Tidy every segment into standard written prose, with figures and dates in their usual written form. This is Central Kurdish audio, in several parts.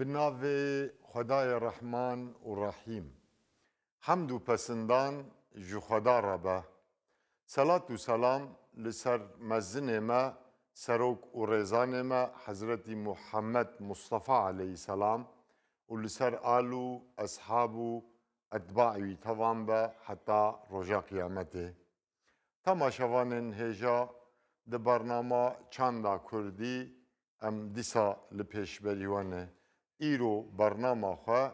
Bi navê Xwedayê Rehman û Rehîm. Hemd û pesindan ji Xweda re be. Selat û selam li ser mezinê me, serok û rêzanê me Hezretî Muhammed Mustefa aleyhîselam û li ser al û eshab û etbaê wî tevan be heta roja qiyametê. Temaşevanên hêja di bernama Çanda Kurdî em dîsa li pêşberî we ne. Îro bernama xwe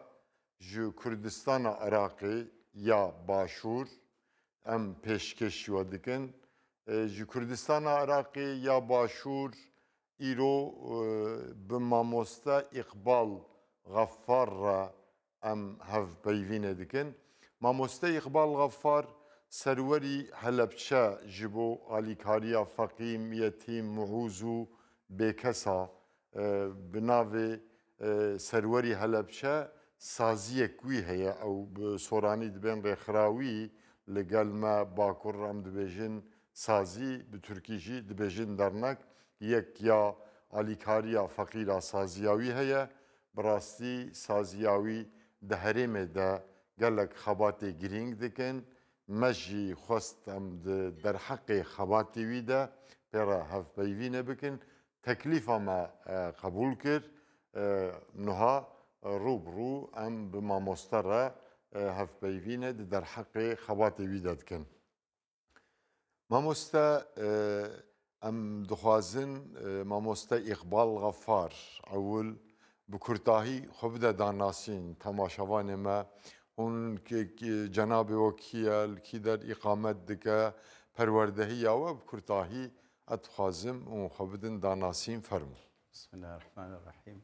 ji Kurdistana Iraqê ya Başûr em pêşkêşî we dikin. Ji Kurdistana Iraqê ya Başûr îro bi mamoste Îqbal Xeffar re Em hevpeyvînê dikin. Mamoste Îqbal Xeffar serwerî Helebçe ji bo alîkariya feqîm, yetîm, muûz û bêkesa bi navê Serwerî Helebçe saziyek wî heye ew bi soranî dibên rêxirawî li gel me bakur em dibêjin sazî bi tirkî jî dibêjin dernek yek ya alîkariya feqîra saziya wî heye Bi rastî saziya wî di herêmê de gelek xebatê girîng dikin. Me jî xwest em di derheqê xebatê wî de pê re hevpeyvînê bikin. Teklîfa me qebûl kir. Nuha rû bi rû em bi mamoste re hevpeyvînê di derheqê xebatê wî de dikin. Mamoste em dixwazin mamoste Îqbal Xefar ewil bi kurtahî xwe bide danasîn temaşevanê me hûn cenabê we kî ye li kî der îqamet dike perwerdehiya we bi kurtahî ez dixwazim hûn xwe bidin danasîn fermo. Bismillahirrahmanirrahim.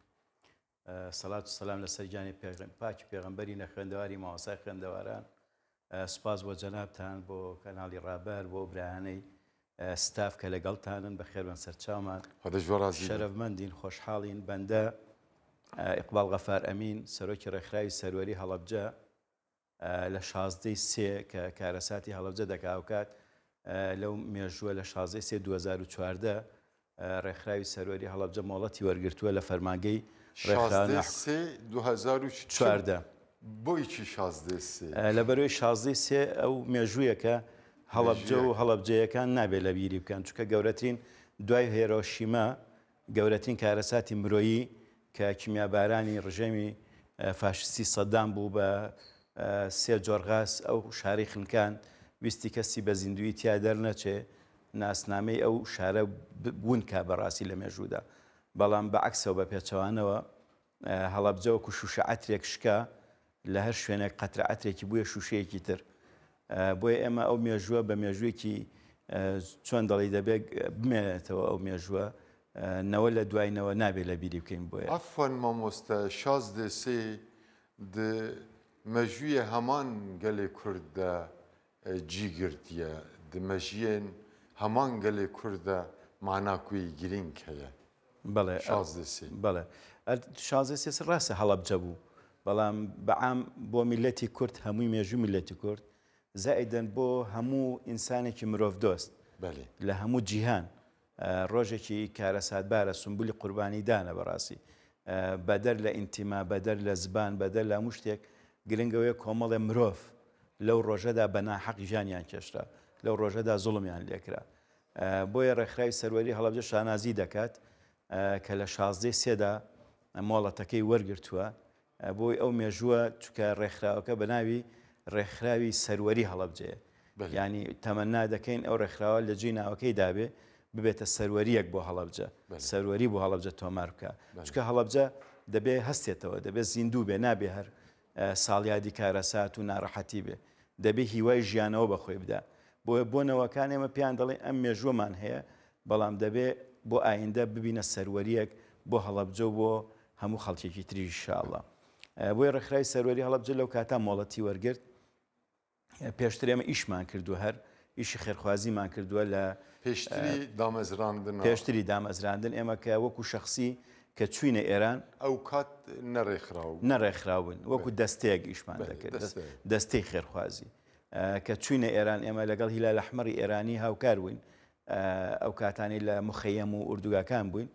Selat û selam لەسەر گیانی پاکی پێغەمبەری نەخوێندەواری مامۆستای خوێندەواران. سوپاس بۆ جەنابتان بۆ کەناڵی ڕابەر بۆ برایانەی ستاف کە لەگەڵتانن بەخێربن سەرچاومان. خودش بە ڕازی بێت. شەرەفمەندین خۆشحاڵین بەندە ئیقباڵ غەفار ئەمین سەرۆکی ڕێکخراوی سەروەری هەڵەبجە لە شازدەی سێ کە کارەساتی هەڵەبجە دەکا ئەوکات لەو مێژووە لە شازدەی سێ 2014 ڕێکخراوی سەروەری هەڵەبجە مۆڵەتی وەرگرتووە لە فەرمانگەی شازدەی سێ 2014 بۆی چی شازدەی سێ؟ لەبەرەوەی شازدەی سێ ئەو مێژوویەکە هەڵەبجە و هەڵەبجەیەکان نابێت لە بیری بکەن چونکە گەورەترین دوای هێرۆشیما گەورەترین کارەساتی مرۆیی کە کیمیابارانی ڕژێمی فاشیستی سەدام بوو بە سێ جۆر غاز ئەو شارەی خنکاند، ویستی کەسی بە زیندوویی تیا دەرنەچێ، ناسنامەی ئەو شارە ون کا بەڕاستی لە مێژوودا. بەڵام بە عەکسەوە بە پێچەوانەوە هەڵەبجە وەکو شووشە عەترێک شکا، لە هەر شوێنێک قەترە عەترێکی بوویە شووشەیەکی تر. بۆیە ئێمە ئەو مێژووە بە مێژوویەکی چۆن دەڵێی دەبێت بمێنێتەوە ئەو مێژووە نەوە لە دوای نەوە نابێت لە بیری بکەین بۆیە. عەفوەن مامۆستە شازدە سێ د مەژویە هەمان گەلێ کورد دە جی گرتیە د مەژیێن هەمان گەلێ کورد دە مانا کوی گرینگ هەیە. بەڵێ شازدە سێ. بەڵێ شازدە سێ ڕاستە هەڵەبجە بوو بەڵام بەعام بۆ میلەتی کورد هەمووی مێژوو میلەتی کورد زائیدەن بۆ هەموو ئینسانێکی مرۆڤ دۆست لە هەموو جیهان ڕۆژێکی کارەساتبارە سمبولی قوربانی دانە بەڕاستی بەدەر لە ئینتیما بەدەر لە زبان بەدەر لە هەموو شتێک گرنگەوەیە کۆمەڵێ مرۆڤ لەو ڕۆژەدا بە ناحەق ژیانیان کێشرا لەو ڕۆژەدا زوڵمیان لێکرا بۆیە ڕێکخراوی سەروەری هەڵەبجە شانازی دەکات کە لە شازدەی سێدا مۆڵەتەکەی وەرگرتووە بۆی ئەو مێژووە چونکە ڕێکخراوەکە بە ناوی ڕێکخراوی سەروەری هەڵەبجەیە ینی تەمەنا دەکەین ئەو ڕێکخراوە لە جێی ناوەکەی دابێ ببێتە سەروەریەک بۆ هەڵەبجە سەروەری بۆ هەڵەبجە تۆمار بکە چکە هەڵەبجە دەبێ هەستێتەوە دەبێ زیندوو بێ نابێ هەر ساڵیادی کارەسات و ناڕەحەتی بێ دەبێ هیوای ژیانەوە بە خۆی بدا بۆیە بۆ نەوەکان ئێمە پێیان دەڵێین ئەم مێژووەمان هەیە بەڵام دەبێ بۆ ئایندە ببینە سەروەریەک بۆ هەڵەبجە و بۆ هەموو خەڵکێکی تریش ان شاء اللە بۆیە ڕێکخراوی سەروەری هەڵەبجە لەو کاتا مۆڵەتی وەرگرت پێشتر ئێمە ئیشمان کردووە هەر ئیشی خێرخوازیمان کردووە لە پێشتری دامەزراندن پێشتری دامەزراندن ئێمە کە وەکو شخصی کە چوینە ئێران ئەو کات نەڕێکخراو نەڕێکخراون وەکو دەستەیەک ئیشمان دەکرد دەستەی خێرخوازی کە چوینە ئێران ئێمە لەگەڵ هیلال ئەحمەڕی ئێرانی هاوکار بووین ئەو کاتانەی لە مخەیەم و ئوردوگاکان بووین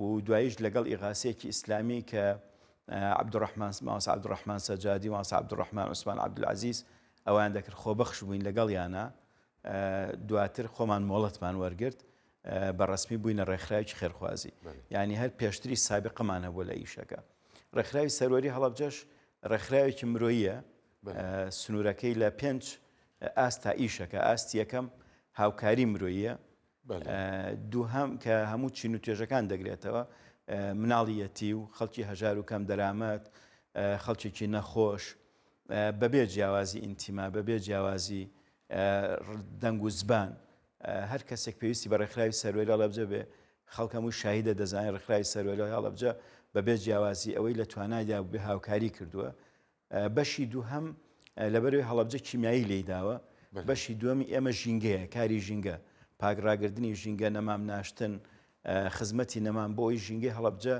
و دواییش لەگەڵ ئیغاسەیەکی ئیسلامی کە. عەبدولڕەحمان مامۆستا عەبدولڕەحمان سەجادی مامۆستا عەبدولڕەحمان عوسمان عەبدولعەزیز ئەوان دەکرد خۆبەخش بووین لەگەڵیانە دواتر خۆمان مۆڵەتمان وەرگرت بە ڕەسمی بووینە ڕێکخراوێکی خێرخوازی یعنی هەر پێشتری سابقەمان هەبوو لە ئیشەکە ڕێکخراوی سەروەری هەڵەبجەش ڕێکخراوێکی مرۆیە سنوورەکەی لە پێنج ئاستا ئیشەکە ئاستی یەکەم هاوکاری مرۆیە دووهەم کە هەموو چین و توێژەکان دەگرێتەوە، مناڵی یەتی و خەڵکی هەژار و کەم دەرامەت، خەڵکێکی نەخۆش، بەبێ جیاوازی ئینتیما، بەبێ جیاوازی دەنگ و زبان، هەر کەسێک پێویستی بە ڕێکخراوی سەروەری هەڵەبجە بێ، خەڵک هەمووی شاهیدە دەزانێت ڕێکخراوی سەروەری هەڵەبجە بەبێ جیاوازی ئەوەی لە توانایدا بێ هاوکاری کردووە. بەشی دووهەم لەبەرەوەی هەڵەبجە کیمیایی لێی داوە، بەشی دووەمی ئێمە ژینگەیە، کاری ژینگە، پاک ڕاگردنی ژینگە، نەمام ناشتن، خزمەتی نەمام بۆ ئەوەی ژینگەی هەڵەبجە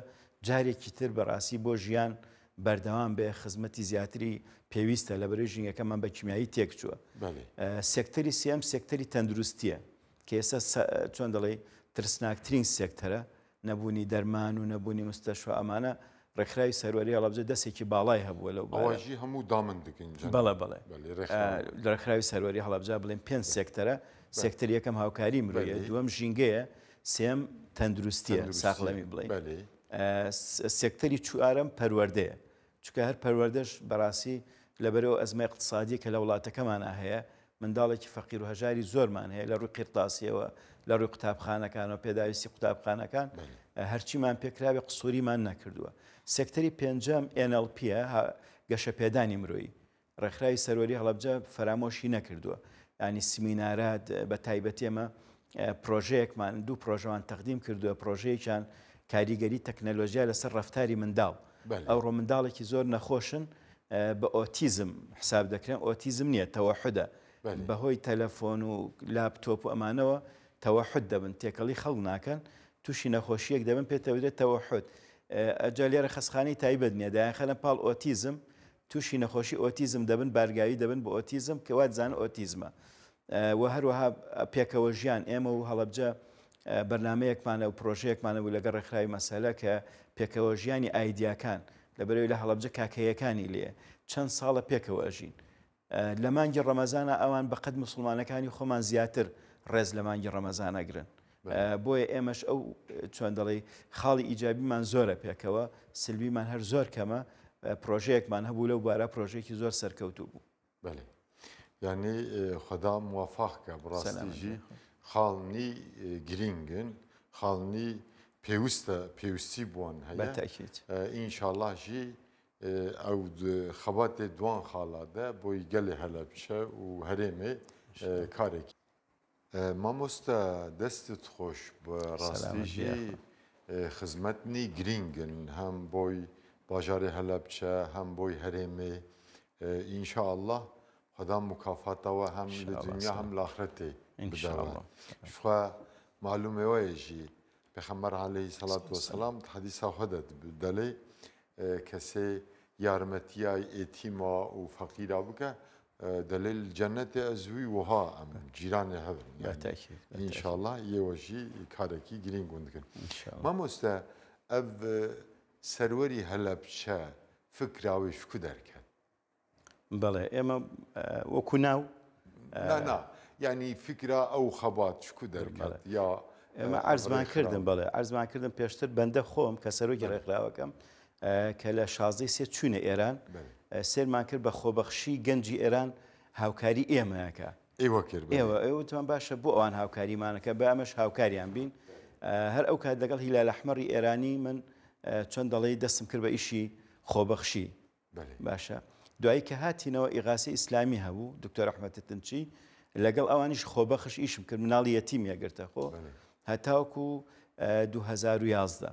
جارێکی تر بەڕاستی بۆ ژیان بەردەوام بێ، خزمەتی زیاتری پێویستە، لەبەرەوەی ژینگەکەمان بە کیمیایی تێکچووە. سێکتەری سێیەم سێکتەری تەندروستییە کە ئێستا چۆن دەڵێی ترسناکترین سێکتەرە، نەبوونی دەرمان و نەبوونی مستەشفا ئەمانە ڕێکخراوی سەروەری هەڵەبجە دەستێکی باڵای هەبووە لەو بارە. ئەوەژی هەموو دامن دکن جەناب. بەڵێ بەڵێ. ڕێکخراوی سەروەری هەڵەبجە بڵێن پێنج سێکتەرە، سێکتەری یەکەم هاوکاری مرۆیە، دووەم ژینگەیە، سێیەم تەندروستیە، ساخلەمی بڵێین. سێکتەری چوارەم پەروەردەیە، چونکە هەر پەروەردەش بەڕاستی لەبەر ئەو ئەزمە ئیقتسادیە کە لە وڵاتەکەمانا هەیە، منداڵێکی فەقیر و هەژاری زۆرمان هەیە لە ڕووی قیرتاسیەوە، لە ڕووی قوتابخانەکانەوە، پێداویستی قوتابخانەکان، هەرچیمان پێکرابێ قسوریمان نەکردووە. سێکتەری پێنجەم NLP ە، گەشەپێدانی مرۆیی. ڕێکخراوی سەروەری هەڵەبجە فەرامۆشی نەکردووە. یانی سمینارات بە تایبەتی ئێمە پرۆژەیەکمان دوو پرۆژەمان تەقدیم کردووە پرۆژەیەکیان کاریگەری تەکنەلۆژیا لەسەر ڕەفتاری منداڵ ئەوڕۆ منداڵێکی زۆر نەخۆشن بە ئۆتیزم حساب دەکرێن ئۆتیزم نییە تەوەحدە بەهۆی تەلەفۆن و لاپتۆپ و ئەمانەوە تەوەحد دەبن تێکەڵی خەڵک ناکەن تووشی نەخۆشیەک دەبن پێتەودرێت تەوەحد ئەجا لێرە خەسخانەی تایبەت نییە دایانخەنە پاڵ ئۆتیزم تووشی نەخۆشی ئۆتیزم دەبن بارگاوی دەبن بە ئۆتیزم کە وا دەزانن ئۆتیزمە و هەروەها پێکەوە ژیان ئێمە و هەڵەبجە بەرنمەیەکمانە و پرۆژەیەکمانە بوو لەگەڵ ڕێکخراوی مەسەلە کە پێکەوە ژیانی ئایدیاکان لەبەرەوەی لە هەڵەبجە کاکەیەکانی لێ چەند ساڵە پێکەوە ئەژین لە مانگی ڕەمەزانە ئەوان بەقەد مسلمانەکانی خۆمان زیاتر ڕێز لە مانگی ڕەمەزان ئەگرن بۆیە ئێمەش ئەو چۆن دەڵێی خاڵی ئیجابیمان زۆرە پێکەوە سلبیمان هەر زۆر کەمە پرۆژەیەکمان هەبوو لەو بارە پرۆژێکی زۆر سەرکەوتوو بوو. بەێ یعنی خدا موافق کە بڕاستیژی خاڵنی گرینگن خاڵنی پێویستە پێویستی بوون هەیە ئینشاءاللە ژی ئەو خەباتێ دوان خاڵادە بۆی گەلێ هەلەبچە و هەرێمێ کارێکی مامۆستا دەستت خۆش بە ڕاستی ژی خزمەتنی گرینگن هەم بۆی باژارێ هەلەبچە هەم بۆی هەرێمێ ان شاء اللە خودا مکافاتەوە هەم لە دنیا هەم لاخرەتێ بداوە شخوا معلومێ وایە ژی پێخەمبەر عەلەیهی سەڵات وەسەلام حەدیسا خۆ دەلێ کەسێ یارمەتیای ئێتیما و فەقیرا بکە دەلێ جەنەتێ ئەز وی وها ئەم جیرانێ هەبن ئینشاءاللە یێوەژی کارێکی گرینگ ون دکن مامۆستا ئەv سەروەری هەلەبچە فکراویش کو دەرکەت بەڵێ ئێمە وەکو ناو نا نا یعنی فکرە ئەو خەبات شکو دەرکەت یا ئێمە عەرزمان کردن بەڵێ عەرزمان کردن پێشتر بەندە خۆم کە سەرۆکی ڕێکخراوەکەم کە لە شازدەی سێ چوینە ئێران سێرمان کرد بە خۆبەخشی گەنجی ئێران هاوکاری ئێمەکە ئێوە کرد ئێوە ئێوەتمان باشە بۆ ئەوان هاوکاریمانەکە بە ئەمەش هاوکاریان بین هەر ئەو کات لەگەڵ هیلال ئەحمەڕی ئێرانی من چۆن دەڵێی دەستم کرد بە ئیشی خۆبەخشی باشە دوایی کە هاتینەوە ئیغاسی ئیسلامی هەبوو دکتۆر ئەحمەد تتنچی لەگەڵ ئەوانیش خۆبەخش ئیشم کرد مناڵی یەتیم یەگرتە خۆ هەتاوکو 2011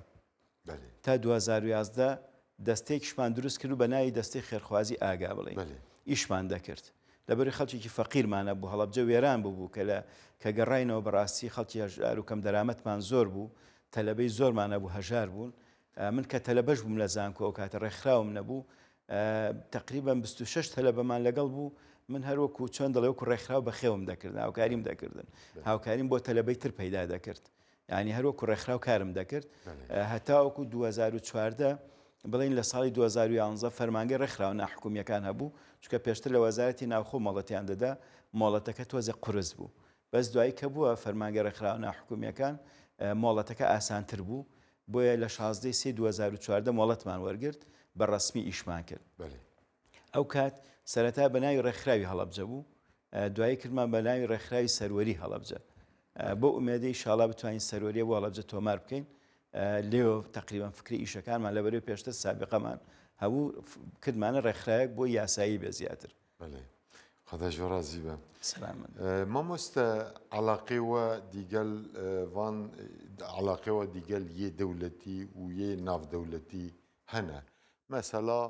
تا 2011 دەستێکیشمان دروست کرد و بە ناوی دەستەی خێرخوازی ئاگا بڵێ ئیشمان دەکرد لەبەری خەڵکێکی فەقیرمانە بوو هەڵەبجە وێران بوو کە لە کە گەڕاینەوە بەڕاستی خەڵکی هەژار و کەم دەرامەتمان زۆر بوو تەلەبەی زۆرمانە بوو هەژار بوون من کە تەلەبەش بووم لە زانکۆ ئەو کاتە ڕێکخراوم نەبوو تقریبا 26 تەلەبەمان لەگەڵ بوو من هەروەکو چۆن دەڵێ وەکو ڕێکخراو بەخێوم دەکردن هاوکاریم دەکردن هاوکاریم بۆ تەلەبەی تر پەیدا دەکرد یعنی هەروەکو ڕێکخراو کارم دەکرد هەتاوەکو 2014. بڵێین لە ساڵی 2011 فەرمانگەی ڕێکخراوە ناحکومییەکان هەبوو، چونکە پێشتر لە وەزارەتی ناوخۆ مۆڵەتیان دەدا، مۆڵەتەکە تۆزێک قورس بوو. بەس دوایی کە بووە فەرمانگەی ڕێکخراوە ناحکومییەکان مۆڵەتەکە ئاسانتر بوو، بۆیە لە 16 سێ 2014 مۆڵەتمان وەرگرت، بە ڕەسمی ئیشمان کرد. ئەو کات سەرەتا بە ناوی ڕێکخراوی هەڵەبجە بوو، دوایی کردمان بە ناوی ڕێکخراوی سەروەری هەڵەبجە. بەو ئومێدەی ئیشاڵا بتوانین سەروەریە بۆ هەڵەبجە تۆمار بکەین. لێوە تەقریبەن فکری ئیشەکانمان لەبەرەی پێشتر سابقەمان هەبوو کردمانە ڕێکخراوێک بۆ یاسایی بێ زیاتر. بەلێ خدا ژ ڕازی بە. سەلامەت. مامۆستە عەلاقەی وە دیگەل ڤان عەلاقەی وە دیگەل یێ دەولەتی و یێ ناڤدەولەتی هەنە. مەسەلا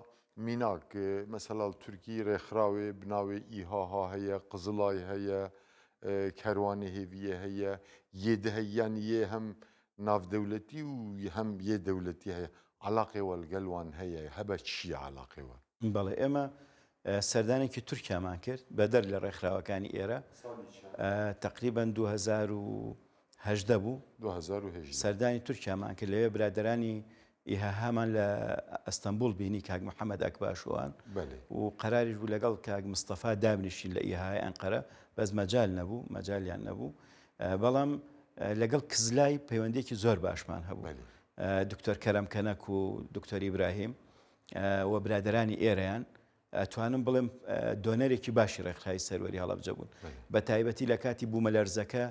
میناک مەسەلا li تورکی ڕێکخراوێ bi navê IHH heye، Qizilay heye، Kerwanê Hêviyê heye، yê di heye yanî yê hem navdewletî û hem yê dewletî heye. Elaqê we li gel wan heye hebe çi ye elaqê we؟ بەڵێ ئێمە سەردانێکی تورکیامان کرد بەدەر لە ڕێکخراوەکانی ئێرە تەقریبەن 2018 بوو 2018 سەردانی تورکیامان کرد لەوێ برادەرانی ئیهاهامان لە ئەستەنبوڵ بینی کاک محەممەد ئەکباشوان و قەراریش بوو لەگەڵ کاک مستەفا دابنیشین لە ئیهای ئەنقەرە بەس مەجال نەبوو مەجالیان نەبوو بەڵام لەگەڵ کزلای پەیوەندیەکی زۆر باشمان هەبوو دکتۆر کەرەم کەنەک و دکتۆر ئیبراهیم و برادەرانی ئێرەیان ئەتوانم بڵێم دۆنەرێکی باشی ڕێکخراوی سەروەری هەڵەبجە بوون بە تایبەتی لە کاتی بوومەلەرزەکە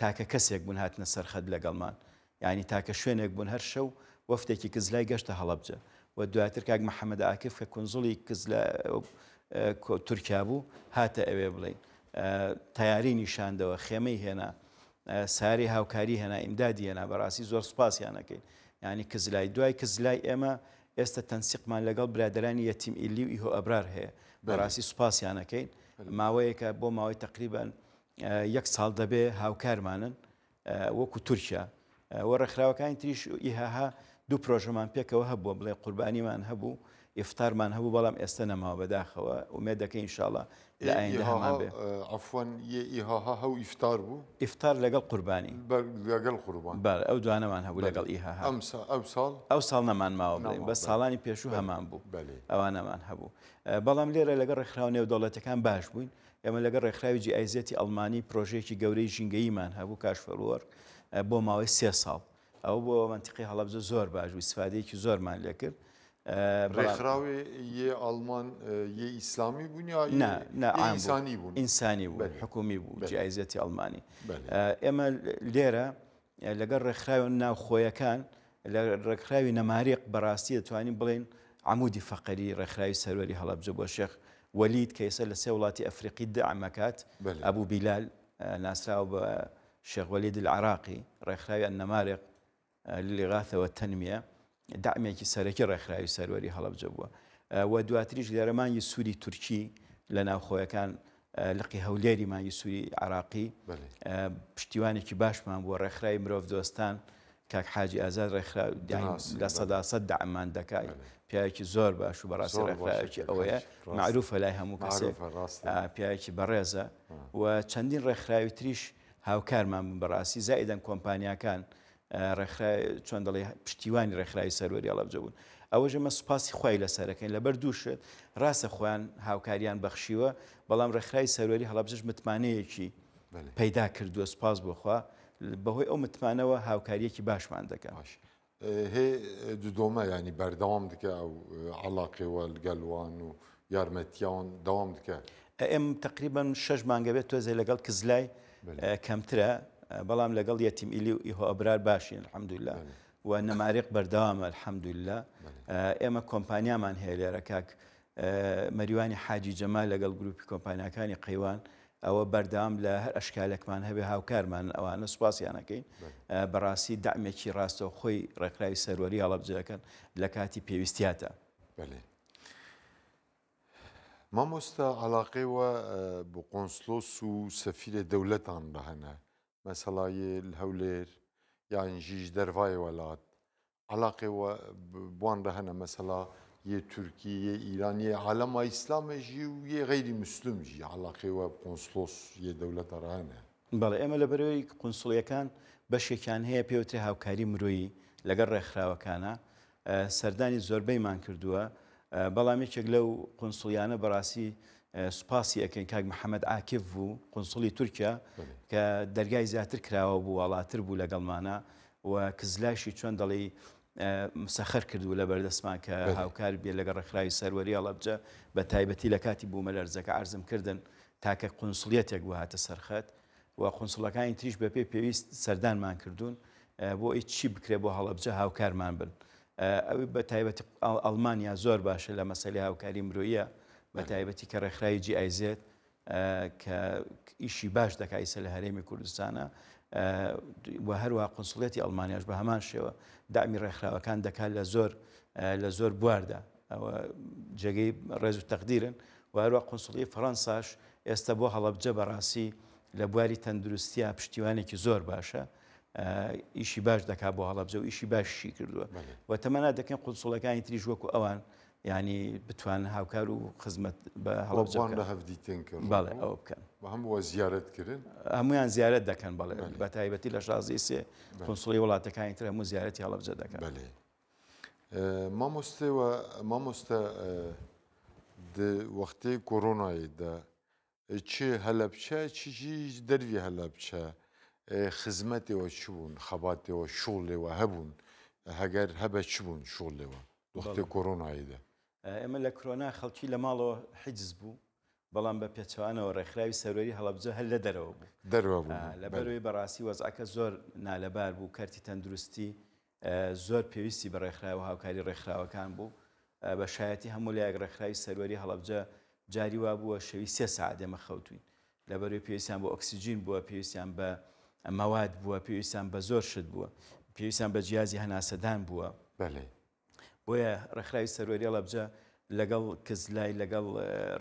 تاکە کەسێک بوون هاتنە سەرخەت لەگەڵمان یعنی تاکە شوێنێک بوون هەر شەو وەفدێکی کزلای گەشتە هەڵەبجە و دواتر کاک محەممەد ئاکف کە کونزڵی کزلە تورکیا بوو هاتە ئەوێ بڵین تیاری نیشاندەوە خێمەی هێنا ساری هاوکاری هێنا ئیمدادی هێنا بەڕاستی زۆر سوپاسیان ئەکەین یانی کزلای دوای کزلای ئێمە ئێستا تەنسیقمان لەگەڵ برادەرانی یەتیم ئیلی و ئیهۆ ئەبرار هەیە بەڕاستی سوپاسیان ئەکەین ماوەیەکە بۆ ماوەی تقریبان یەک ساڵ دەبێ هاوکارمانن وەکو تورکیا و ڕێکخراوەکانی تریش ئیهاها دوو پرۆژەمان پێکەوە هەبووە بڵێ قوربانیمان هەبوو ئیفتارمان هەبوو بەڵام ئێستا نەماوە بەداخەوە ئومێد دەکەین ئینشاڵا لە ئایندە هەمان بێ. عەفوەن یێ ئیهاها هەو ئیفتار بوو؟ ئیفتار لەگەڵ قوربانی. لەگەڵ قوربان. بەڵێ ئەو دوانەمان هەبوو لەگەڵ ئیهاها. ئەو ساڵ؟ ئەو ساڵ نەمان ماوە بڵێین بەس ساڵانی پێشوو هەمان بوو ئەوانەمان هەبوو. بەڵام لێرە لەگەڵ ڕێکخراوە نێودەوڵەتیەکان باش بووین. ئێمە لەگەڵ ڕێکخراوی جی ئای زێتی ئەڵمانی پرۆژەیەکی گەورەی ژینگەییمان هەبوو کاش فۆر وۆرک بۆ ماوەی سێ ساڵ. ئەوە بۆ مەنتیقەی هەڵەبجە زۆر باش بوو، ئیستفادەیەکی زۆرمان لێکرد. ڕێکخراوێ یێ ئاڵمان یێ ئیسلامی بوون یا نا نا یێ ئینسانی بوون؟ ئینسانی بوون، حکومی بوو، جی ئای زێتی ئەڵمانی. ئێمە لێرە لەگەڵ ڕێکخراوە ناوخۆیەکان لە ڕێکخراوی نەماریق بەڕاستی دەتوانین بڵێین عەمودی فەقەری ڕێکخراوی سەروەری هەڵەبجە بۆ شێخ وەلید کە ئێستا لە سێ وڵاتی ئەفریقی دەعم ئەکات، ئەبو بیلال ناسراوە بە شێخ وەلید العراقی، ڕێکخراوی النمارق للاغاثە والتنمیە دەعمێکی سەرەکی ڕێکخراوی سەروەری هەڵەبجە بووە و دواتریش لێرە مانگی سووری تورکی لە ناوخۆیەکان لقی هەولێری مانگی سووری عراقی پشتیوانێکی باشمان بووە ڕێکخراوی مرۆڤ دۆستان کاک حاجی ئازاد ڕێکخرا لە سەدا سەد دەعممان دەکات پیاوێکی زۆر باش و بەڕاستی ڕێکخراوێکی ئەوەیە معروفە لای هەموو کەسێک پیاوێکی بەڕێزە و چەندین ڕێکخراوی تریش هاوکارمان بوون بەڕاستی زائیدەن کۆمپانیاکان ڕێکخراوی چۆن دەڵێ پشتیوانی ڕێکخراوی سەروەری هەڵەبجە بوون ئەوەش ئێمە سوپاسی خوای لەسەرەکەین لەبەر دوو شت ڕاستە خۆیان هاوکاریان بەخشیوە بەڵام ڕێکخراوی سەروەری هەڵەبجەش متمانەیەکی پەیدا کردووە سوپاس بۆ خوا بەهۆی ئەو متمانەوە هاوکاریەکی باشمان دەکەن. باش هێ ددۆمە یانی بەردەوام دکە ئەو عەلاقێ وە لگەل وان و یارمەتیان دەوام دکە. ئێم تەقریبەن شەش مانگە بێت تۆزێ لەگەڵ کزلای کەمترە بەڵام لەگەڵ یەتیم ئیلی و ئیهۆ ئەبرار باشین الحمدللە و نەماریق بەردەوامە الحمدللە ئێمە کۆمپانیامان هەیە لێرە کاک مەریوانی حاجی جەمال لەگەڵ گروپی کۆمپانیاکانی قەیوان ئەوە بەردەوام لە هەر ئەشکالێکمان هەبێ هاوکارمانن ئەوانە سوپاسیان ئەکەین بەڕاستی دەعمێکی ڕاستەوخۆی ڕێکخراوی سەروەری هەڵەبجە ئەکەن لە کاتی پێویستیاتا. بەلێ مامۆستا عەلاقەی وە بە قۆنسلۆس و سەفیرێ دەولەتان رە هەنە مەسەڵا یێ لە هەولێر یان ژی ژ دەرڤایێ وەلات عەلاقێ وە بوان رە هەنە مەسەڵا یێ تورکی یێ ئیران یێ عالەما ئیسلامێ ژی و یێ غەیری موسلم ژی عەلاقێ وە قونسڵۆس یێ دەولەتە رە هەنە. بەڵێ ئێمە لەبەرەوەی قونسڵیەکان بەشێکیان هەیە پێوترێ هاوکاری مرۆیی لەگەڵ ڕێکخراوەکانە. سەردانی زۆربەیمان کردووە، بەڵام یەکێک لەو قونسڵیانە بەڕاستی سوپاسی ئەکەین کاک محەمەد عاکف بوو، قونسڵی تورکیا کە دەرگای زیاتر کراوە بوو، واڵاتر بوو لەگەڵمانا و کزلایشی چۆن دەڵێی مسەخەر کردبوو لە بەردەستمان کە هاوکار بێ لەگەڵ ڕێکخراوی سەروەری هەڵەبجە بە تایبەتی لە کاتی بوومەلەرزەکە عەرزم کردن تاکە قونسڵیەتێک بوو هاتە سەرخەت و قونسڵەکانی تریش بەپێی پێویست سەردانمان کردوون بۆ ئەوی چی بکرێ بۆ هەڵەبجە هاوکارمان بن. ئەوی بە تایبەتی ئەڵمانیا زۆر باشە لە مەسەلەی هاوکاری مرۆیە بە تایبەتی کە ڕێکخراوی جی ئای زێد کە ئیشی باش دەکا ئیسە لە هەرێمی کوردستانە و هەروە قونسڵێتی ئەڵمانیاش بە هەمان شێوە دامی ڕێکخراوەکان دەکات لە زۆر لە زۆر بواردا ئەوە جێگەی ڕێز و تەقدیرن و هەروە قونسڵی فەڕەنساش ئێستا بۆ هەڵەبجە بەڕاستی لە بواری تەندروستیا پشتیوانێکی زۆر باشە ئیشی باش دەکات بۆ هەڵەبجە و ئیشی باشیشی کردووە و تەمەنا دەکەن قونسڵەکانی تریش وەکو ئەوان یعنی بتوانن هاوکار و خزمەت بە هەڵەبجە بکەن. لە هەڤدیتن کرد بەڵێ ئەوە بکەن. هەموو زیارەت کردن؟ هەمویان زیارەت دەکەن بەڵێ بە تایبەتی لە شازدەی سێ قونسڵی وڵاتەکانی تر هەموو زیارەتی هەڵەبجە دەکەن. بەڵێ مامۆستێ و مامۆستە di wextê koronayê de çi Helebçe çi jî ji dervî Helebçe xizmetê we çi bûn, xebatê we, şoxlê we hebûn? Heger hebe çi bûn şoxlê we di wextê koronayê de? ئێمە لە کرۆنا خەڵکی لە ماڵەوە حیجز بوو، بەڵام بە پێچەوانەوە ڕێکخراوی سەروەری هەڵەبجە هەر لە دەرەوە بوو. دەرەوە بوو. لەبەرئەوەی بەڕاستی وەزعەکە زۆر نالەبار بوو، کەرتی تەندروستی زۆر پێویستی بە ڕێکخراو و هاوکاری ڕێکخراوەکان بوو. بە شایەتی هەموو لایەک ڕێکخراوی سەروەری هەڵەبجە جاری وا بووە شەوی سێ سەعات ئێمە خەوتووین. لەبەرئەوەی پێویستیان بە ئۆکسجین بووە، پێویستیان بە مەواد بووە، پێویستیان بە زۆر شت بووە، پێویستیان بە جیازی هەناسەدان بووە. بەلێ. بۆیە ڕێکخراوی سەروەری هەڵەبجە لەگەڵ کزلای، لەگەڵ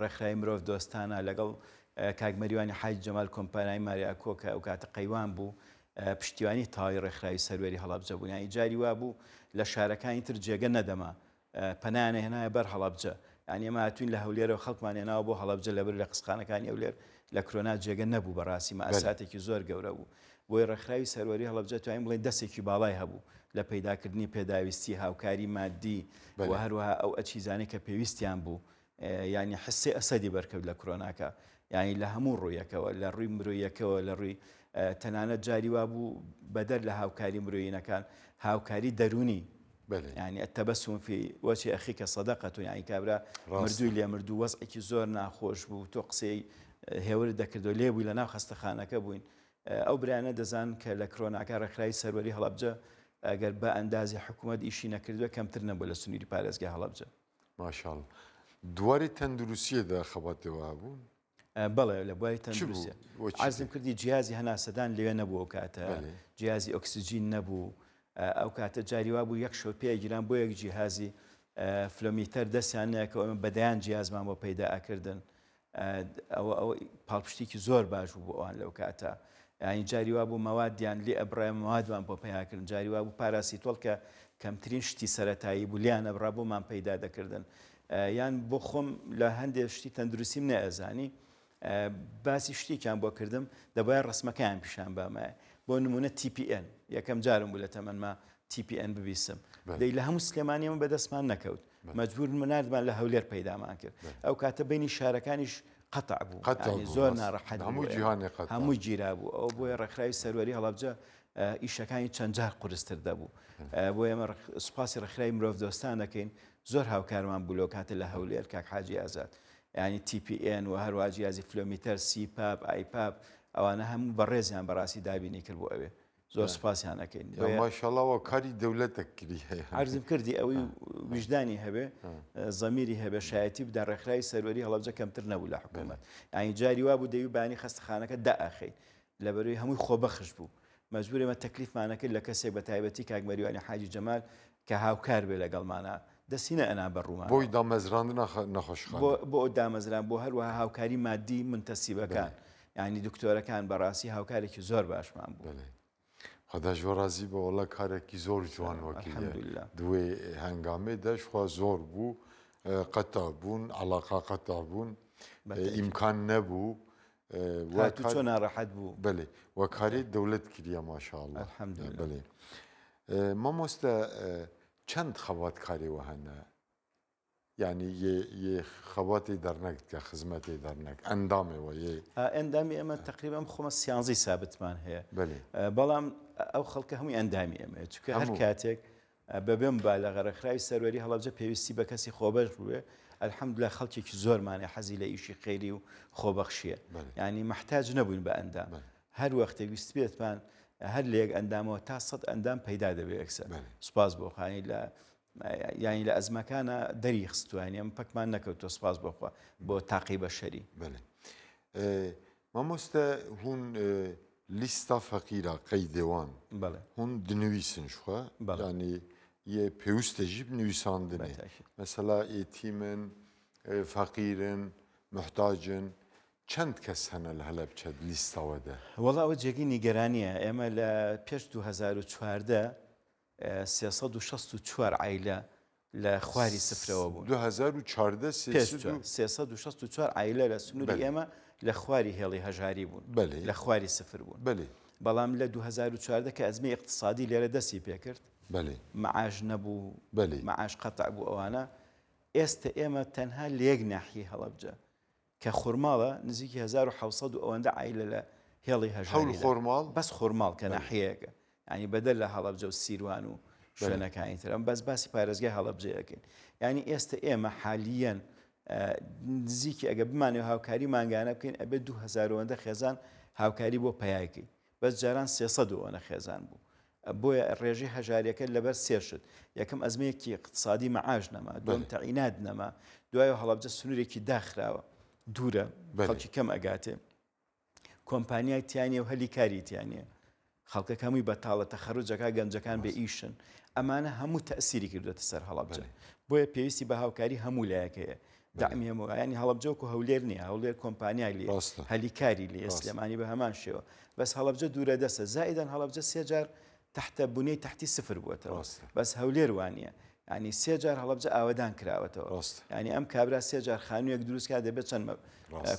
ڕێکخراوی مرۆڤ دۆستانە، لەگەڵ کاک مەریوانی حاجی جەمال کۆمپانیای ماریاکۆ کە ئەو کاتە قەیوان بوو، پشتیوانی تەواوی ڕێکخراوی سەروەری هەڵەبجە بوون. یانی جاری وا بوو لە شارەکانی تر جێگە نەدەما، پەنایان هێنایە بەر هەڵەبجە. یانی ئێمە هاتووین لە هەولێرەوە خەڵکمان هێناوە بۆ هەڵەبجە لەبەر لە قسخانەکانی هەولێر لە کرۆنا جێگە نەبوو بەڕاستی مەئساتێکی زۆر گەورە بوو. بۆیە ڕێکخراوی سەروەری هەڵەبجە توانین بڵێین دەستێکی باڵای هەبوو لە پەیداکردنی پێداویستی، هاوکاری مادی و هەروەها ئەو ئەچیزانەی کە پێویستیان بوو. یانی حسێ ئەسەدی بەرکەوت لە کرۆناکە. یانی لە هەموو ڕوویەکەوە، لە ڕووی مرۆیەکەوە، لە ڕووی تەنانەت جاری وا بوو بەدەر لە هاوکاری مرۆیینەکان، هاوکاری دەروونی. یانی التبسم فی وجه اخیک صدقە یانی کابرا مردووی لێ مردوو وەزعێکی زۆر ناخۆش بوو تۆ قسەی هێورت دەکردەوە لێ بووی لە ناو خەستەخانەکە بووین ئەو برایانە دەزانن کە لە کرۆناکە ڕێکخراوی سەروەری هەڵەبجە ئەگەر بە ئەندازی حکوومەت ئیشی نەکردووە کەمتر نەبوو لە سنووری پارێزگای هەڵەبجە. ماشاءاللە. دواری تەندروسیە دە خەباتێ وە هەبوون؟ بەڵێ لە بواری تەندروستی عەرزم کردی جیازی هەناسەدان لەوێ نەبوو ئەو کاتە جیازی ئۆکسجین نەبوو ئەو کاتە جاری وا بوو یەک شەو پێگیران بۆ یەک جیهازی flow meter دەستیان نەکەوە ئێمە بەدەیان جیازمان بۆ پەیدا ئەکردن ئەوە ئەوە پاڵپشتێکی زۆر باش بوو بۆ ئەوان لەو کاتە یانی جاری وا بوو مەوادیان لێ ئەبڕای مەوادمان بۆ پەیاکردن جاری وا بوو پاراسیتۆڵ کە کەمترین شتی سەتایی بوو لیان ئەبڕا بۆمان پەیدا دەکردن یان بۆ خۆم لە هەندێک شتی تەندروستیم نەئەزانی باسی شتێکیان بۆ کردم دەبایە ڕسمەکەیان پیشان بامایە بۆ نمونە TPN یەکەم جارم بوو لە تەمەنما TPN ببیسم دەی لە هەموو سلێمانی من بەدەستمان نەکەوت مەجبور ناردمان لە هەولێر پەیدامان کرد ئەو کاتە بینی شارەکانیش قەتع بوو زۆر ناڕەحەت هەموو جیهانی هەموو گیرا بوو ئەو بۆیە ڕێکخراوی سەروەری هەڵەبجە ئیشەکانی چەند جار قورستر دەبوو بۆ ئێمە سوپاسی ڕێکخراوی مرۆڤ دۆستان دەکەین زۆر هاوکارمان بوو لەو کاتە لە هەولێر کاک حاجی ئازاد ینی TPN و هەروە جیازی flow meter CPAP IPAP ئەوانە هەموو بەڕێزیان بەڕاستی دابینی کرد بۆ ئەوێ زۆر سوپاسیان ئەکەین. یا ماشاءاللە وە کاری دەولەتەک کری هەیە. عەرزم کردی ئەوەی ویژدانی هەبێ زەمیری هەبێ شایەتی بدا ڕێکخراوی سەروەری هەڵەبجە کەمتر نەبوو لە حکوومەت یانی جاری وا بوو دەوی بانی خەستەخانەکە دائەخەین لەبەروی هەمووی خۆبەخش بوو مەجبور ئێمە تەکلیفمانە کرد لە کەسێک بە تایبەتی کاک مەریوانی حاجی جەمال کە هاوکار بێ لەگەڵمانە دەستی نەئەنا بە ڕوومانەوە. بۆی دامەزراندنا نەخۆشخانە. بۆ دامەزران بۆ هەروەها هاوکاری مادی مونتەسیبەکان یانی دکتۆرەکان بەڕاستی هاوکارێکی زۆر باشمان بوو. بەلێ خودا ji we razî be wela karekî zor ciwan we kiriye. Elhamdülillah. Di wê hengamê de ji xwe zor bû qeta bûn eleqa qeta bûn îmkan nebû هاتوو چۆ ناڕەحەت بوو. بەلێ we karê dewlet kiriye maşallah. Elhamdülillah. Belê. Mamoste. چەند خەباتکارێ وە هەنە؟ یانی یێ یێ خەباتێ دەرنەک دکە خزمەتێ دەرنەک ئەندامێ وە یێ. ئەندامی ئێمە تەقریبا ئەم خۆمە سیانزەی سابتمان هەیە. بەلێ. بەڵام ئەو خەڵکە هەمووی ئەندامی ئێمەیە چونکە هەر کاتێک بەبێ مبالەغە ڕێکخراوی سەروەری هەڵەبجە پێویستی بە کەسی خۆبەخش بووێ الحمدللە خەڵکێکی زۆرمان هەیە حەزی لە ئیشی خێری و خۆبەخشیە یانی مەحتاج نەبووین بە ئەندام هەر وەختێک ویستبێتمان هەر لە یەک ئەندامەوە تا سەد ئەندام پەیدا دەبێ یەکسەر سوپاس بۆ خانی لە یانی لە ئەزمەکانە دەری خستوانی ئەم پەکمان نەکەوتوە سوپاس بۆ خوا بۆ تاقی بەشەری. بەلێ مامۆستە هون لیستا فەقیرا قەیدێ وان بەڵێ هون دنویسن شخوا بەڵێ یانی یێ پێوستە ژی بنویساندنێ بەتاکید. مەسەلا یەتیمن فەقیرن موحتاجن چەند کەس هەنە لە هەلەبچە لیستا وەدە؟ وەڵا ئەوە جێگەی نیگەرانیە ئێمە لە پێش 2014 364 عایلە لە خواری سفرەوە بوون. 2014 پێش 364 عایلە لە سنووری ئێمە لە خواری هێڵی هەژاری بوون. بەلێ. لە خواری سفر بوون. بەلێ. بەڵام لە 2014 کە ئەزمەی ئیقتسادی لێرە دەستی پێکرد. بەلێ. مەعاش نەبوو. بەلێ. مەعاش قەتع بوو ئەوانە. ئێستە ئێمە تەنها لە یەک ناحیەی هەڵەبجە کە خورماڵە نزیکی 1700 و ئەوەندە عایلە لە هێڵی هەول هەژاریدا. خۆرماڵ؟ بەس خورماڵ کە بەلێ. ناحیەیەکە یانی بەدەر لە هەڵەبجە و سیروان و بەلێ. شوێنەکانی تر ئەم بەس باسی پارێزگای هەڵەبجە ئەکەین یانی ئێستە ئێمە حالیەن نزیکی ئەگە بمانەوێ هاوکاری مانگانە بکەین ئەبێ 2000 ئەوەندە خێزان هاوکاری بۆ پەیای کەین بەس جاران 300 ئەوەنە خێزان بوو بۆیە ڕێژەی هەژاریەکە لەبەر سێ شت، یەکەم ئەزمەیەکی ئیقتسادی مەعاش نەما، دووەم تەعینات نەما، دوایەوە هەڵەبجە سنوورێکی داخراوە، دوورە، خەڵکی کەم ئەگاتێ، کۆمپانیای تیا نییە و هەلی کاری تیا نییە، خەڵکەکە هەمووی بەتاڵە، تەخەروج ئەکا، گەنجەکان بێ ئیشن، ئەمانە هەموو تەئسیری کردوێتە سەر هەڵەبجە، بۆیە پێویستی بە هاوکاری هەموو لایەک هەیە. دەعمی هەموو یانی هەڵەبجە وەکو هەولێر نییە هەولێر کۆمپانیای لێ هەلی کاری لێ سلێمانی بە هەمان شێوە بەس هەڵەبجە دوورە دەستە زائیدەن هەڵەبجە سێ جار تحتە بنیەی تحتی سفر بووەتەوە بەس هەولێر وانە ینی سێ جار هەڵەبجە ئاوەدان کراوەتەوە ینی ئەم کابرا سێ جار خانوویەک دروستکا دەبێت چەند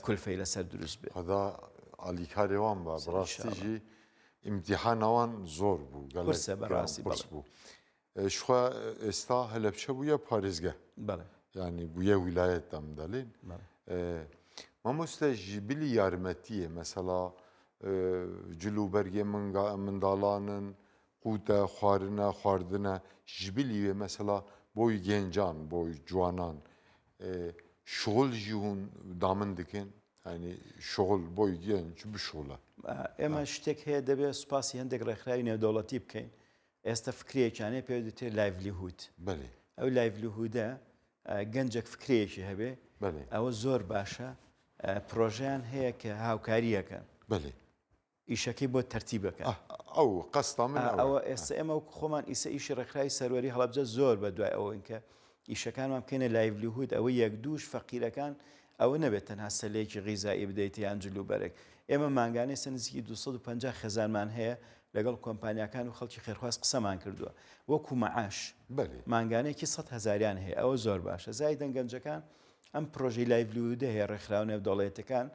کولفەی لەسەر دروست بێ خدا ئالیکاری وان بە بەڕاستیژی ئیمتیحانەوان زۆر بوو قورسە بەڕاستی قورس بوو شخوا ئێستا هەلەبچە بوویە پارێزگە بەڵێ یعنی بوویە ویلایەت ئەم دەلێن مامۆستا ژیبلی یارمەتیە مەسەلا جل و بەرگێ منداڵانن قوتە خواردنە خواردنە ژبلی وێ مەسەلا بۆی گەنجان بۆی جوانان شغل ژی هون دامن دکن ینی شغل بۆی گەنج بشغلە ئێمە شتێک هەیە دەبێت سوپاسی هەندێک ڕێکخراوی نێودەوڵەتی بکەین ئێستا فکرەیەکیان هەیە پێی دەوترێت livelihood. بەلێ. ئەو livelihood ە گەنجێک فکرەیەکی هەبێ بەلێ. ئەوە زۆر باشە پرۆژەیان هەیە کە هاوکاریەکەن. بەلێ. ئیشەکەی بۆ تەرتیبەکەن. ئەو قەستا من ئەوە. ئەوە ئێستا ئێمە وەکو خۆمان ئیسە ئیشی ڕێکخراوی سەروەری هەڵەبجە زۆر بە دوای ئەوەین کە ئیشەکانمان بکەینە livelihood ئەوە یەک دووش فەقیرەکان ئەوە نەبێت تەنها سەلەیەکی غیزائی بدەیتێ یان جل و بەرگ ئێمە مانگانە ئێستا نزیکی 250 خێزانمان هەیە لەگەڵ کۆمپانیاکان و خەڵکی خێرخواز قسەمان کردووە وەکو مەعاش مانگانەیەکی 100 هەزاریان هەیە ئەوە زۆر باشە زایدەن گەنجەکان ئەم پرۆژەی livelihood ە هەیە ڕێکخراوە نێودەوڵەتەکان